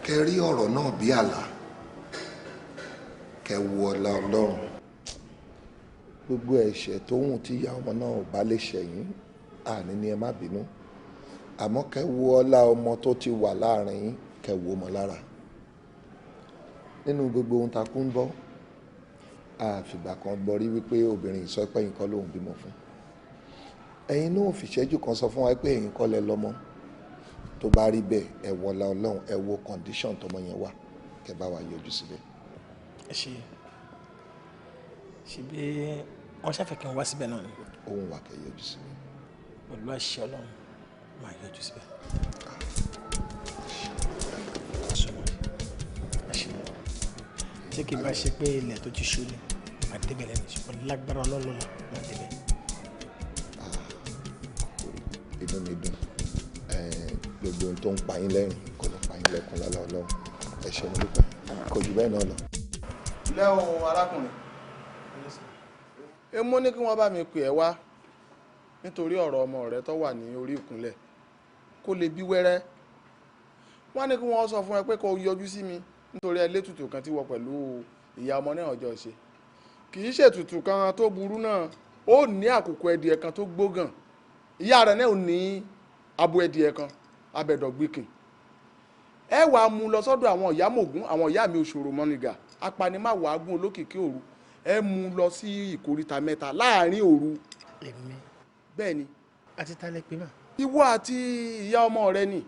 kẹ́ rí ọ̀rọ̀ náà bí àlá, kẹ́ wo ọlá Ọlọ́run. Gbogbo ẹ̀ṣẹ̀ tó hùn tí ìyá ọmọ náà ò bá lè ṣẹ̀yìn, àní ni ẹ má bínú. Àmọ́ kẹ́ wo ọlá ọmọ tó ti wà láàrin yín, kẹ́ wo ọmọ lára. Nínú gbogbo ohun tá a kún ń bọ́, àfìgbà kan gbọ́ rí wípé obìnrin yìí sọ pé ẹ̀yin kọ́ lòun bímọ fún. Ẹ̀yin náà fìṣẹ́jú kan sọ fún wa pé ẹ̀yin kọ́ lẹ lọ́mọ. Tó bá rí bẹ́ẹ̀, ẹ wo ọlá Ọlọ́run, ẹ wo condition tọmọ yẹn wà, kẹ́ bá wa yọjú síbẹ̀. Ẹ ṣe ṣe bí wọ́n ṣàfẹ́ kí n wá síbẹ̀ náà ni. Òun wà kẹ́ yọjú síbẹ̀. Pẹ̀lú àṣẹ Ọlọ́run, máa yọjú síbẹ̀. Ṣé kí n bá ṣe pé ilẹ̀ tó ti ṣú ni màá débẹ̀ lẹ́nu, ṣùgbọ́n lágbára Ọlọ́run máa débẹ̀. Inú mi dùn, gbogbo ohun tó ń pa yín lẹ́rìn kò ní pa yín lẹ́kùn lálẹ́ Ọlọ́run. Ẹ ṣé, mo dúpẹ́, kò jù bẹ́ẹ̀ náà lọ. Lẹ́hìn arákùnrin, èmo ní kí wọ́n bá mi pè ẹ́ wá nítorí ọ̀rọ̀ ọmọ rẹ tó wà ní orí ìkúnlẹ̀ kó lè bí wẹ́rẹ́. Wọ́n ní kí wọ́n sọ fún ẹ pé kó yọjú sí mi nítorí ẹlẹ́tùtù kan tí wọ́n pẹ̀lú ìyá ọmọ náà jọ ṣe. Kì í ṣètùtù kan tó burú náà, ó ní àkókò ẹdìẹ kan tó gbógàn. Ìyá rẹ̀ náà ò ní abo ẹdìẹ kan abẹ́dọ̀gbìkìn. Ẹ wàá mú lọ sọ́dọ̀ àwọn ìyá mògún, àwọn ìyá mi òṣòro mọ́nìgà apanimáwàágún olókìkí òru. Ẹ mú lọ sí ìkóríta mẹ́ta láàrin òru. Èmi? Bẹ́ẹ̀ ni. Àti tálẹ̀ pé mà. Ìwọ àti ìyá ọmọ rẹ ni.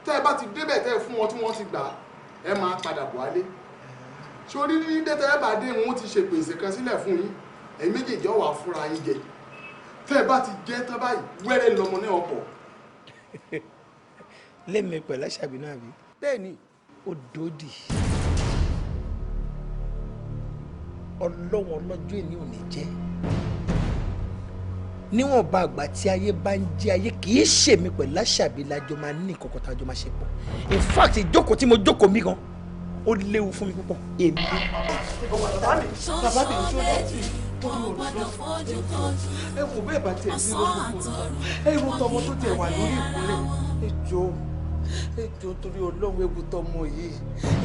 Tẹ́ ẹ bá ti débẹ̀ tẹ́ ẹ fún wọn tí wọ́n ti gbà á, ẹ máa padà bọ̀ wálé. Sórí ní dẹ́tẹ́ ẹ bá dé, wọn ti ṣe pèsè kan sílẹ̀ fún yín. Ẹ̀yin méjèèjì ó wá fúnra yín jẹ. Tẹ́ ẹ bá ti jẹ tán báyìí, wẹ́rẹ́ lọmọ náà ọkọ̀. Lémi pẹ̀lú Àṣàbí náà bí. Bẹ́ẹ̀ ni. Ó dòdì. Ọlọ́wọ́n ọlọ́jọ́ èní ò ní jẹ́. Níwọ̀nba àgbà tí ayé bá ń jẹ́ ayé, kì í ṣèmi pẹ̀lú Àṣàbí lájọ máa ní ìkọ̀kọ̀ tájọ máa ṣe pọ̀. In fact, ìjókòó tí mo jókòó mi gan, ó léwu fún mi púpọ̀. Èmi. Bàbá mi tó láti torí Ọlọ́run, ẹ wò bẹ́ẹ̀ bá tiẹ̀ sí lóko, ẹ wo tọmọ tó tiẹ̀ wà lórí ìkúnlẹ̀. Ẹ jọ̀ọ́, ẹ jọ̀ọ́ torí Ọlọ́run, ẹ wo tọmọ yìí,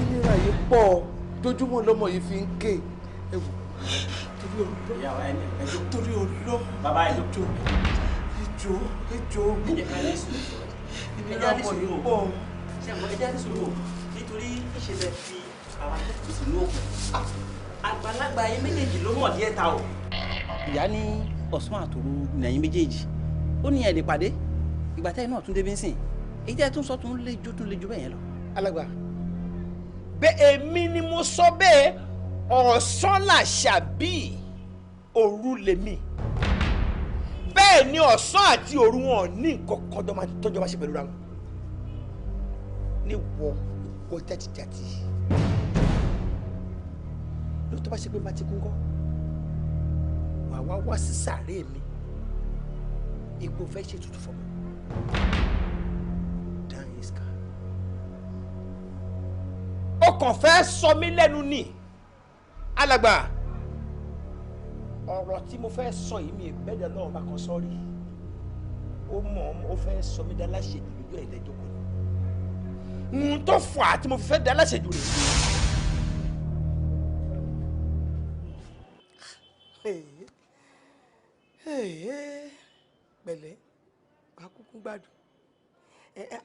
ìnira yìí pọ̀, dojúmọ́ lọmọ yìí fi ń ké. Ẹ wò torí Ọlọ́run, torí Ọlọ́run, ẹ jọ̀ọ́, ẹ jọ̀ọ́, ẹ jọ̀ọ́, ìnira ọmọ yìí pọ̀. Ẹ jẹ́ ní sùúrù nítorí ìṣẹ̀lẹ̀ fi àwọn akẹ́kọ̀ọ́ sínú òkun. Àgbàlagbà yín méjèèjì ló mọ̀ díẹ̀ ta o. Ìyá ní ọ̀sán àtòru nẹ̀yìn méjèèjì, ó ní ẹ̀ lè pàdé. Ìgbà tẹ́yìn náà tún débi ń sìn, èyí tẹ́ ẹ tún sọ tún lé jó tún lé jó bẹ́ẹ̀ yẹn lọ. Alàgbà, bẹ́ẹ̀ èmi ni mo sọ bẹ́ẹ̀, ọ̀sán làṣàbí, òru lèmi. Bẹ́ẹ̀ Bẹ́ẹ̀ ni ọ̀sán àti òru wọn ní nǹkan kan tọ́jọ́ máa ṣe pẹ̀lú ra wọn. Ní wọ ìwọ játijàti ló tó bá ṣe pé má ti kú ńkọ́, wà wá wá sí sàárè mi, ipò fẹ́ ṣe tutù fọmọ. Dan Iska, ó kàn fẹ́ sọ mí lẹ́nu ni alàgbà. Ọ̀rọ̀ tí mo fẹ́ sọ yìí mi ìbẹ́dẹ̀ lọ́wọ́ bá kan sọ́rí. Ó mọ̀ ó fẹ́ sọ mí dá láṣejù lójú ẹ̀ lẹ́jọ́ kan ní. N tó fà á tí mo fẹ́ dá láṣejù rẹ̀. Pẹ̀lẹ́, wàá kúkú gbádùn.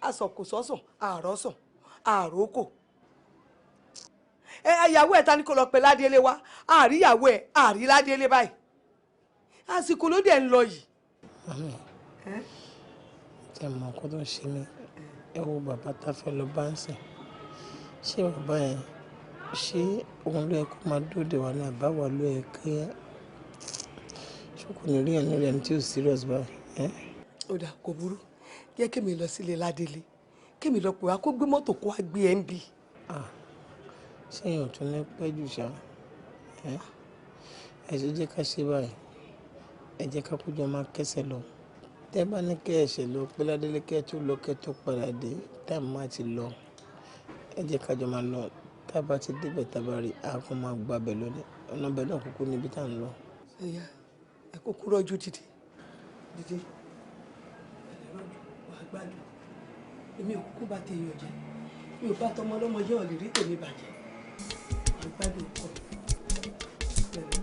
Aṣọ kò sọ́sàn, àárọ̀ sàn, àárọ̀ kò. Ìyàwó ẹ̀ ta ni kò lọ pẹ̀ ládélé wa, àrí ìyàwó ẹ̀ àrí ládélé báyìí. Àsìkò ló dẹ̀ ń lọ yìí. Mami, tẹ mọ nǹkan tó ń ṣe mí. Ẹ wo bàbá tá a fẹ́ lọ bá ń sìn. Ṣé bàbá yẹn, ṣé òun ló yẹ kó máa dóde wà ní àbáwá ló yẹ kí ṣé kò ní rí ẹni rẹ̀ tí ò serious báyìí? Ó dà, kò burú, jẹ́ kémi lọ sílé ládélé, kémi lọ pè wá kó gbé mọ́tò kó wá gbé ẹ̀ ń bì. Ṣé èèyàn tún ní pẹ́ jù ṣá? Ẹ ṣe jẹ́ ká ṣe báyìí, ẹ jẹ́ ká kújọ máa kẹ́sẹ̀ lọ. Tẹ́ bá ní kẹ́ ẹ ṣe lọ pé ládélé kẹ́ ẹ tó lọ kẹ́ ẹ tó padà dé, táìmù má ti lọ. Ẹ jẹ́ ká jọ máa lọ. Tá a bá ti débẹ̀ tá a bá rí, a kò máa gbabẹ̀ lónìí. Ọ̀nà bẹ̀ náà kúkú níbi tá à ń lọ. Ẹ̀yà ẹ kó kúrọ́jú, dìde dìde, rọ́jú wàá gbádùn. Èmi ò kúkú bá tèèyàn jẹ́, mi ò bá tọmọ ọlọ́mọ jẹ́, ò lè rí tèmi bàjẹ́. Wàá gbádùn ọkọ mi. Pẹ̀lẹ́.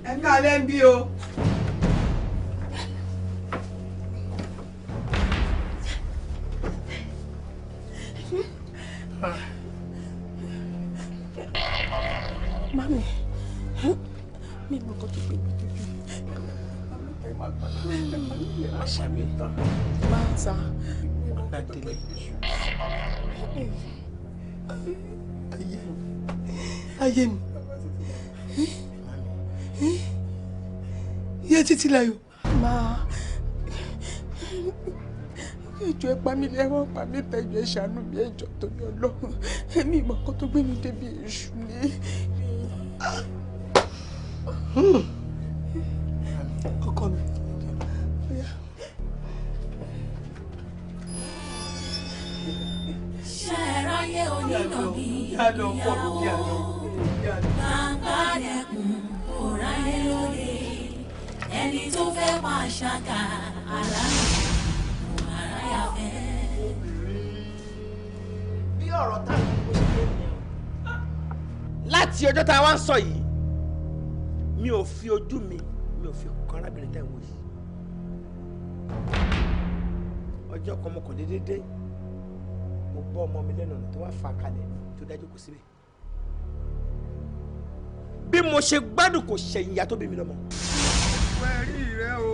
Ẹ káalẹ́ ń bí o. Mami, mi mọ nǹkan tó gbé mi dúdú. Àṣàbí. Máa ta. Ládélé. Ayé mi, ìyá Títílayọ̀. Máa ẹjọ́ ẹ pa mí lẹ́wọ̀n, pa mí tẹ̀jọ́, ẹ ṣàánú mi, ẹjọ́ torí Ọlọ́run. Èmi ìmọ̀ kan tó gbé mi débi èṣù ni. Ọkọ mi. Ṣé ẹ ráyé onínàbí ìyàwó gbangba dẹkùn kò ráyé lóde, ẹni tó fẹ́ máa ṣàkà aláàbò kò aráyà fẹ́. Bí ọ̀rọ̀ táwọn kò ṣe dé nìyẹn o. Láti ọjọ́ tá a wá ń sọ yìí, mi ò fi ojú mi, mi ò fi kan arábìnrin tẹ̀ ń wò yìí. Ọjọ́ kan mo kàn déédéé dé, mo bọ́ ọmọ mi lẹ́nu ọ̀nà tó wá fà kalẹ̀ tó dájú kò síbẹ̀. Bí mo ṣe gbádùn kò ṣẹ̀yìn ìyá tó bí mi lọ́mọ. Wẹ̀rí rẹ o,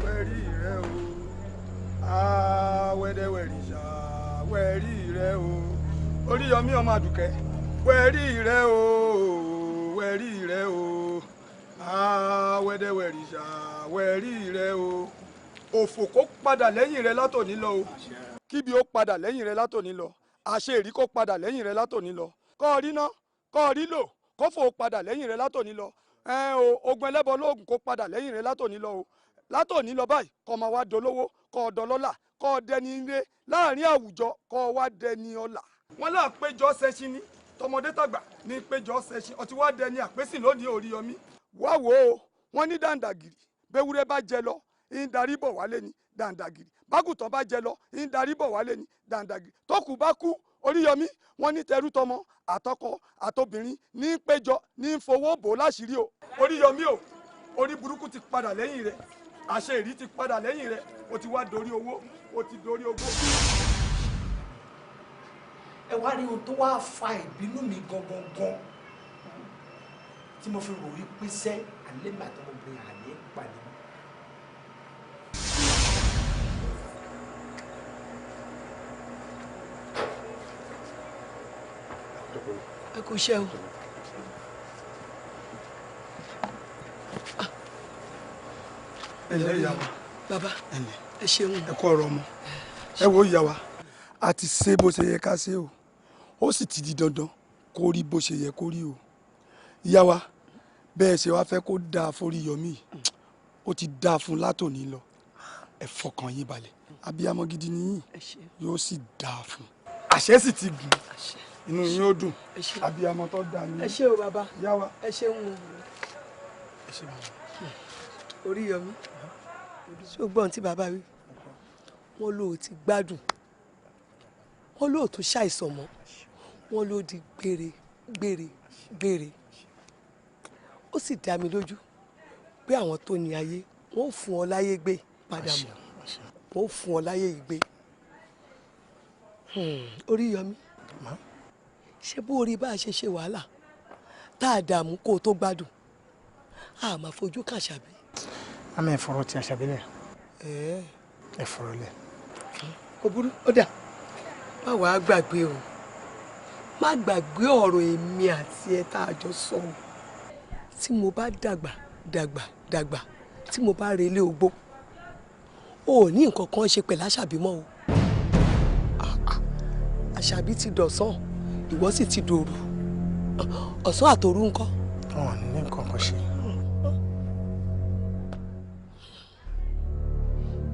wẹ̀rí rẹ o, àwẹ̀dẹ̀wẹ̀rì ṣá, wẹ̀rí rẹ o. Oríyọmí ọmọ Àdùkẹ́, wẹ̀rí rẹ o, wẹ̀rí rẹ o, àwẹ̀dẹ̀wẹ̀rì ṣá, wẹ̀rí rẹ o. Òfò kó padà lẹ́yìn rẹ látòní lọ o, kíbi ó padà lẹ́yìn rẹ látòní lọ, àṣẹ ìrí kó padà lẹ́yìn rẹ látòní lọ, kọ́ ọ rí ná, kọ́ ọ rí lò, kófò padà lẹ́yìn rẹ látòní lọ. Ẹ o, ogun ẹlẹ́bọ lóògùn kó padà lẹ́yìn rẹ látòní lọ o. Látòní lọ báyìí, kó máa wá dolówó, kó dọlọ́lá, kó dẹni ire láàrin àwùjọ, kó wá dẹni ọlà. Wọ́n là péjọ ṣẹṣin ní tọmọdé tàgbà ní péjọ ṣẹṣin, ọtí wá dẹni àpésìn lónìí Oríyọmí. Wá wò ó, wọ́n ní dàǹdàgìrì béwúrẹ́ bá jẹ lọ ń darí bọ̀ wálé ni dàǹdàgìrì, bágùtàn bá jẹ lọ ń darí bọ̀ wálé ni dàǹdàgìrì, tókù bá kú Oríyọmí, wọ́n ní tẹrú tọmọ àtọkọ àtobìnrin ní péjọ ní fowó bò láṣìírí o. Oríyọmí o, orí burúkú ti padà lẹ́yìn rẹ̀, Àṣẹ ìrí ti padà lẹ́yìn rẹ, o ti wá dorí owó, o ti dorí ogbó. Ẹ wá rí ohun tó wá fa ìbínú mi gangan gan tí mo fi rò wípé sẹ́ alẹ́ mi àtọmọbìnrin àní pàdé mọ́. Ẹ kò ṣe o. Ẹ ǹlẹ́ ìyá wa. Bàbá, ẹ ṣeun. Ẹ kú ọ̀rọ̀ ọmọ. Ẹ wo ìyá wa, a ti ṣe bó ṣe yẹ ká ṣe o, ó sì ti di dandan kó rí bó ṣe yẹ kó rí o. Ìyá wa, bẹ́ẹ̀ ṣe wá fẹ́ kó dáa f'Oríyọmí, ó ti dáa fún látòní lọ. Ẹ fọkàn yín balẹ̀, abiyamọ gidi ni yín, yóò sì dáa fún. Àṣẹ sì ti gùn, inú yín ó dùn, abiyamọ tó dáa ni. Ẹ ṣé o bàbá. Ìyá wa. Ẹ ṣeun o. Ẹ ṣé bàbá. Oríyọmí, ṣé o gbọ́ ohun tí bàbá wí? Wọ́n ló ti gbádùn, wọ́n ló tún ṣàìsàn mọ́, wọ́n ló di gbére gbére gbére. Ó sì dá mi lójú pé àwọn tó ní ayé wọ́n ó fún ọ láyé gbé padà mọ́, wọ́n ó fún ọ láyé gbé. Oríyọmí, ṣé bó o rí bá a ṣe ṣe wàhálà tá a dààmú kó o tó gbádùn, a máa fojú kàn Àṣàbí. Àmì ẹ̀fọ́rọ̀ ti Àṣàbí lẹ̀, ẹ̀fọ́rọ̀ lẹ̀. Kò burú, ó dà, má wàá gbàgbé o, má gbàgbé ọ̀rọ̀ èmi àti ẹ tá a jọ sọ o. Tí mo bá dàgbà dàgbà dàgbà, tí mo bá relé ogbó, o ò ní nǹkan kan ṣe pẹ̀lú Àṣàbí mọ́ o. Àṣàbí ti dọ̀sán, ìwọ sì ti dòru. Ọ̀sán àtòru ńkọ́? Wọn ò ní nǹkan kan ṣe.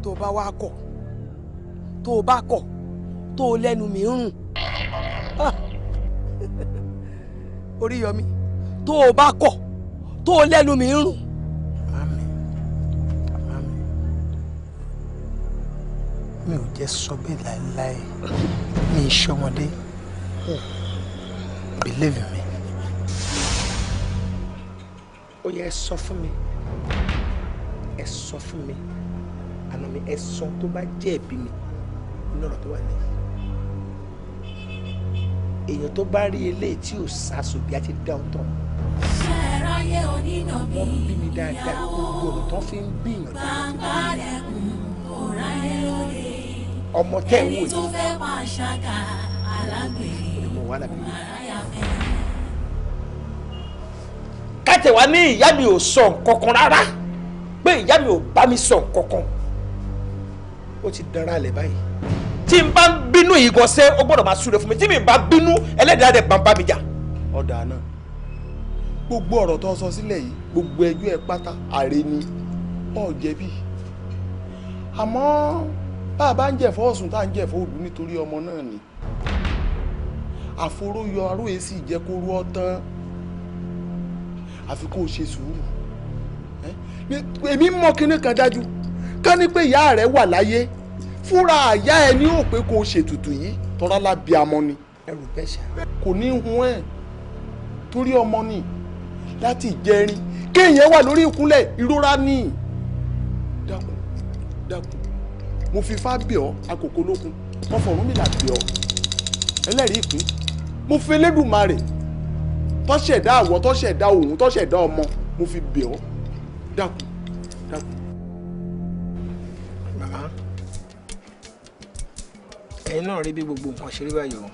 Tó bá wá kọ̀, tó bá kọ̀, tó lẹ́nu mi ń rùn. Oríyọmí, tó o bá kọ̀, tó lẹ́nu mi ń rùn. Màmí, màmí, mi ò jẹ́ sọ bẹ́ẹ̀ láéláé, mi ì ṣọmọdé. Believe me. Ó yẹ ẹ sọ fún mi, ẹ sọ fún mi, àná mi, ẹ sọ tó bá jẹ́ ẹ̀bi mi nínú ọ̀rọ̀ tó wà lẹ́yìn. Èèyàn tó bá rí eléyìí tí ò sásùn bí a ti dá ọ̀tọ̀. Ṣẹ̀ráyé onínàbí Wọ́n bí mi dáadáa, gbogbo ọ̀nà tó fi ń bíyàn dáadáa. Gbangba dẹkùn kò ráyé lóde. Ọmọ tẹ́ ń wò Ẹni tó yìí fẹ́ pàṣágà alágbèrè ni mo wà lábẹ́ mi. aráyà fẹ́. Kátẹ̀wá ní ìyá mi ò sọ nǹkan kan rárá, pé ìyá mi ò bá mi sọ nǹkan kan. Ó ti dára lẹ̀ báyìí. Tí n bá ń bínú yìí gan sẹ́, ó gbọ́dọ̀ máa súre fún mi. Tí mi bá bínú, ẹlẹ́dàá rẹ̀ bá ń bá mi jà. Ọ̀dà náà, gbogbo ọ̀rọ̀ tó sọ sílẹ̀ yìí, gbogbo ẹjọ́ ẹ pátá àre ni, ọ̀ jẹ̀bi. Àmọ́ bá a bá ń jẹ̀fọ́ ọ̀sùn tá à ń jẹ̀fọ́ òdu nítorí ọmọ náà ni. Àforóyọ aróye sì jẹ́ kó rú ọ tán. Àfi kó o ṣe sùúrù. Èmi mọ kinní kan dájú, ká ní pé ìyá rẹ wà láyé, fúnra àyá ẹ ní ò pé kó o ṣètùtù yìí, tọ́ra lábí amọ ni. Ẹrù bẹ́ẹ̀ ṣá. Kò ní hun ẹ̀ torí ọmọ ni láti jẹrin kéèyàn wà lórí ìkúnlẹ̀ ìrora ni. Dákun dákun, mo fi ifá bẹ̀ ọ́ akòkò lókun, mo fọ̀rúnmìlà bẹ̀ ọ́ ẹlẹ́rìí ìpín, mo fi Elédùmarè tó ṣẹ̀dá àwọ̀ tó ṣẹ̀dá òun tó ṣẹ̀dá ọmọ, mo fi bẹ̀ ọ́. Dákun dákun. Màmá, ẹ̀yin náà rí bí gbogbo nǹkan ṣe rí báyìí o.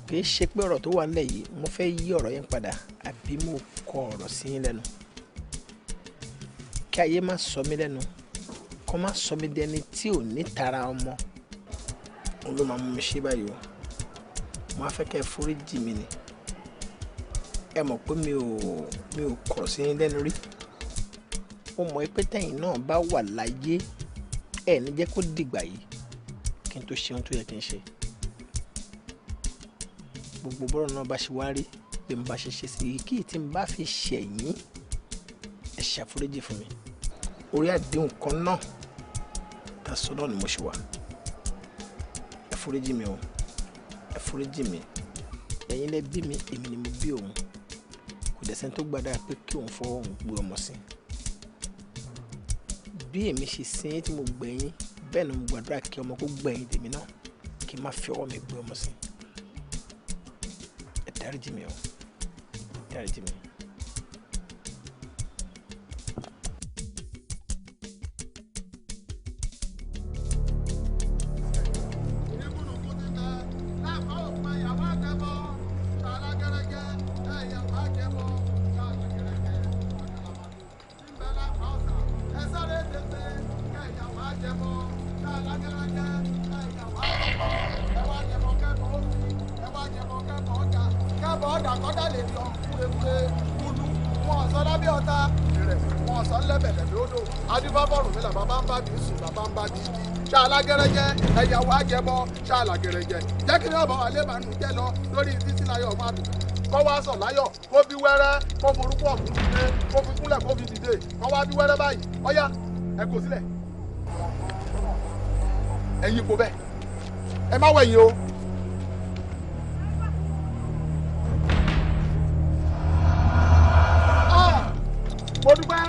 Kì í ṣe pé ọ̀rọ̀ tó wà nílẹ̀ yìí mo fẹ́ yí ọ̀rọ̀ yẹn padà àbí mo kọ ọ̀rọ̀ sí yín lẹ́nu. Kí ayé má sọ mí lẹ́nu, kó má sọ mí dẹni tí ò ní tara ọmọ, òun ló máa mú mi ṣe báyìí o. Mo á fẹ́ kẹ́ ẹ foríjì mi ni. Ẹ mọ̀ pé mi ò kọ̀rọ̀ sí yín lẹ́nu rí. Mo mọ̀ pé tẹ̀yin náà bá wà láyé, ẹ ní jẹ́ kó dìgbà yìí kí n tó ṣe ohun tó yẹ kí n ṣe. Gbogbo bọ́rọ̀ náà bá ṣe wá rí bí mo bá ṣe ṣe sí i, kí tí n bá fi ṣẹ̀yìn, ẹ ṣàforíjì fún mi. Orí àdéhùn kan náà tá a sọ náà ni mo ṣe wà. Ẹ foríjì mi o, ẹ foríjì mi. Ẹ̀yin lẹ bí mi, èmi ni mo bí òun. Kò dẹ̀ sẹ́ni tó gbàdúrà pé kí òun fọwọ́ òun gbé ọmọ sí. Bí èmi ṣe sin yín tí mo gbẹ̀yìn, bẹ́ẹ̀ ni mo gbàdúrà kí ọmọ kó gbẹ̀yìn tèmi náà, kí n má fi ọwọ́ mi gbé ọmọ sí. Ẹ dáríjì mi o, dáríjì mi. Ṣàlàgẹrẹjẹ ẹyàwó àjẹbọ ṣàlàgẹrẹjẹ jẹ́ kí ní ọ̀bọ̀ alẹ́ màánú jẹ́ lọ lórí títí láyọ̀ ọmọ àdùn kọ́ wá sọ̀ láyọ̀ kó bí wẹ́rẹ́ kó forúkọ ọ̀hún dìde kó fi kúnlẹ̀ kó fi dìde kọ́ wá bí wẹ́rẹ́ báyìí ọ̀yá ẹ kò sílẹ̀ ẹ yípo bẹ́ẹ̀ ẹ má wẹ̀yìn o. Mo dúpẹ́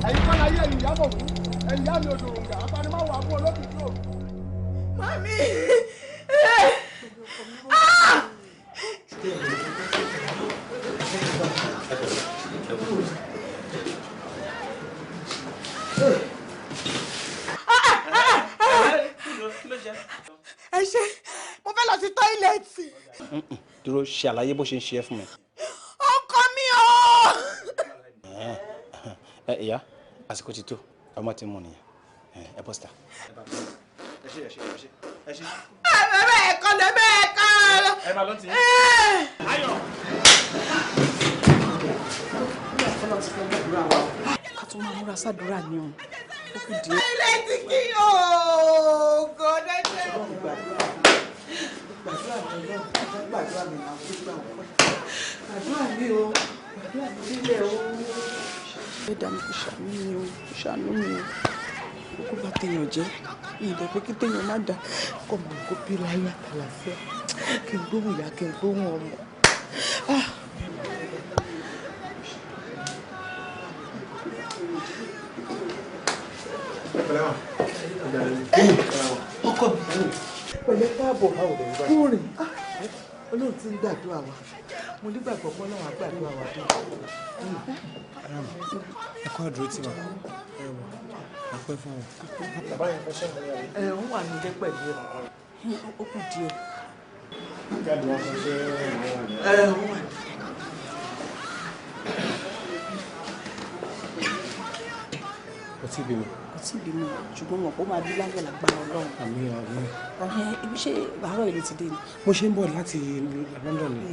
ẹ̀yin kọ́ láyé ẹ̀yin ìyá mọ̀ fún ẹ̀yin ìyá mi odò òǹgà afanimáwò àbúrò olókìkí o. Mami! Ẹ ṣé, mo fẹ́ lọ sí tọ́ílẹ̀tì. Dúró ṣe àlàyé bó ṣe ń ṣe é fún mi. Ọkọ mi o! Ẹ ìyá, àsìkò ti tó, ọmọ ti mú nìyẹn. Ẹ bọ́ síta. Ẹ ṣé, ẹ ṣé, ẹ ṣé, ẹ ṣé. Ẹ kọ́ lẹ bẹ́ẹ̀ kọ́. Ẹ máa lọ tí. Ayọ̀. Ká tún máa múra sádùúrà ni o. Ó kù díẹ̀. Tọ́ílẹ̀tì kí o gọ́dọ̀ ṣe. Gbàdúrà mi náà, gbàdúrà mi náà, gbàdúrà mi o, gbàdúrà mi nílẹ̀ o. Ẹ̀dá mi kò ṣàánú mi o, kò ṣàánú mi o. Kó bá téèyàn jẹ́, ìdẹ̀ pé kí téèyàn má dà, kọ́ mọ̀ kó bí láyọ̀ àtàlàfíà, kí n gbóhùn ìyá, kí n gbóhùn ọmọ. Ọkọ mi, pẹ̀lẹ́ káàbọ̀, kúrin, Ọlọ́run ti ń gbàdúrà wa, mo nígbàgbọ́ pé Ọlọ́run á gbàdúrà wa dé. Ẹ kọ́ àdúró tí mà á pẹ́ fún wọn. Bàbá yẹn fẹ́ ṣẹ́yìn lórí. Ẹ ń wà nílé pẹ̀lú ẹ. Ó kù díẹ̀. Jáde wọn fẹ́ ṣe ìwọ̀n wà ní. Ẹ ń wà ní. Kò tí ì bímọ. Kò tí ì bímọ, ṣùgbọ́n wọn kò máa bí láyọ̀ lágbára Ọlọ́run. Àmín àmín. Ibi ṣé àárọ̀ ìlú ti dé ni. Mo ṣe ń bọ̀ láti London ni.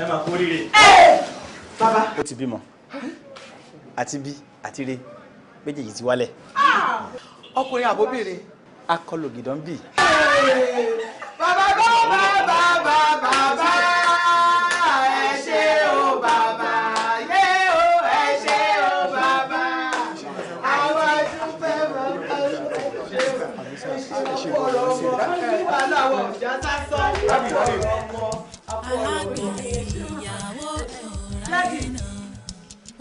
Ẹ máa kú oríire. Bàbá. Ó ti bímọ. Àti bí àti re méjèèjì ti wálẹ̀. Ọkùnrin àbóbìnrin. Akọlù gidan bì. Bàbá bàbá bàbá bàbá ẹ ṣé o bàbá yé o ẹ ṣé o bàbá. Àwọn àdúpẹ́ bàbá ṣe ọ̀rọ̀ ọmọ aláwọ̀ ọ̀já sásán ọ̀rọ̀ ọmọ. Alágbèrè ìyàwó ọ̀rá iná,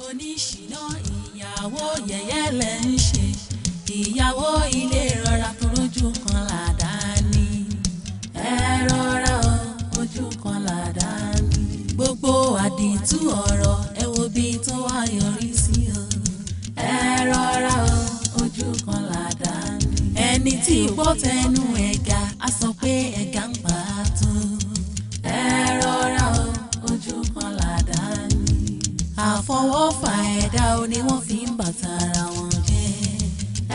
oníṣìná ìyàwó yẹ̀yẹ́ lẹ̀ ń ṣe, ìyàwó ilé rọra torójú kan làdá ní. Ẹ rọra o, ojú kan làdá ní. Gbogbo àdìtú ọ̀rọ̀ ẹ wo bí tó wá yọrí sí o. Ẹ rọra o, ojú kan làdá ní. Ẹni tí gbọ́ tẹnu ẹ̀gà á sọ pé ẹ̀gà ń pa á tó. Ẹ rọra o, ojú kan làdá ní. Àfọwọ́fà ẹ̀dá o ni wọ́n fi ń bàtà ara wọn jẹ́.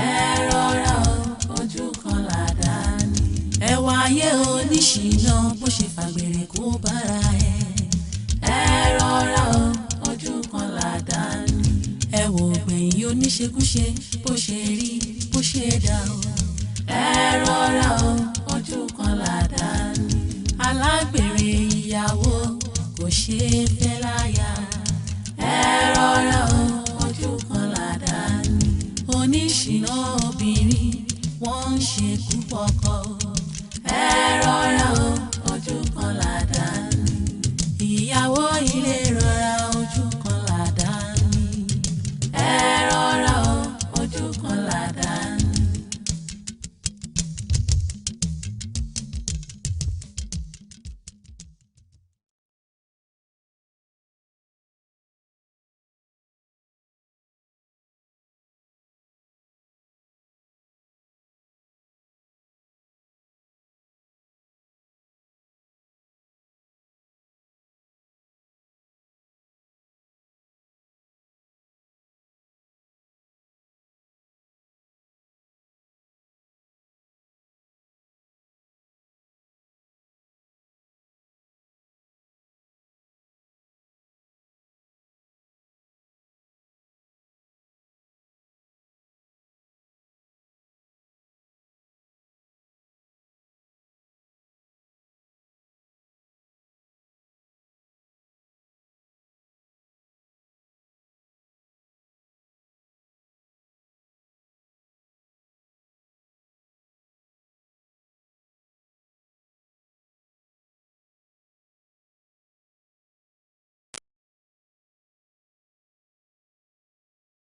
Ẹ rọra o, ojú kan làdá ní. Ẹ wá ayé oníṣìná bó ṣe fàgbèrè kó bára ẹ. Ẹ rọra o, ojú kan làdá ní. Oníṣekúṣe bó ṣe rí bó ṣe dà o. Ẹ rọra o, ojú kan làdá ní. Alágbèrè ìyàwó kò ṣeé fẹ́ láya. Ẹ rọra o, ojú kan làdá ní. Oníṣìná obìnrin wọ́n ń ṣekú pọkọ.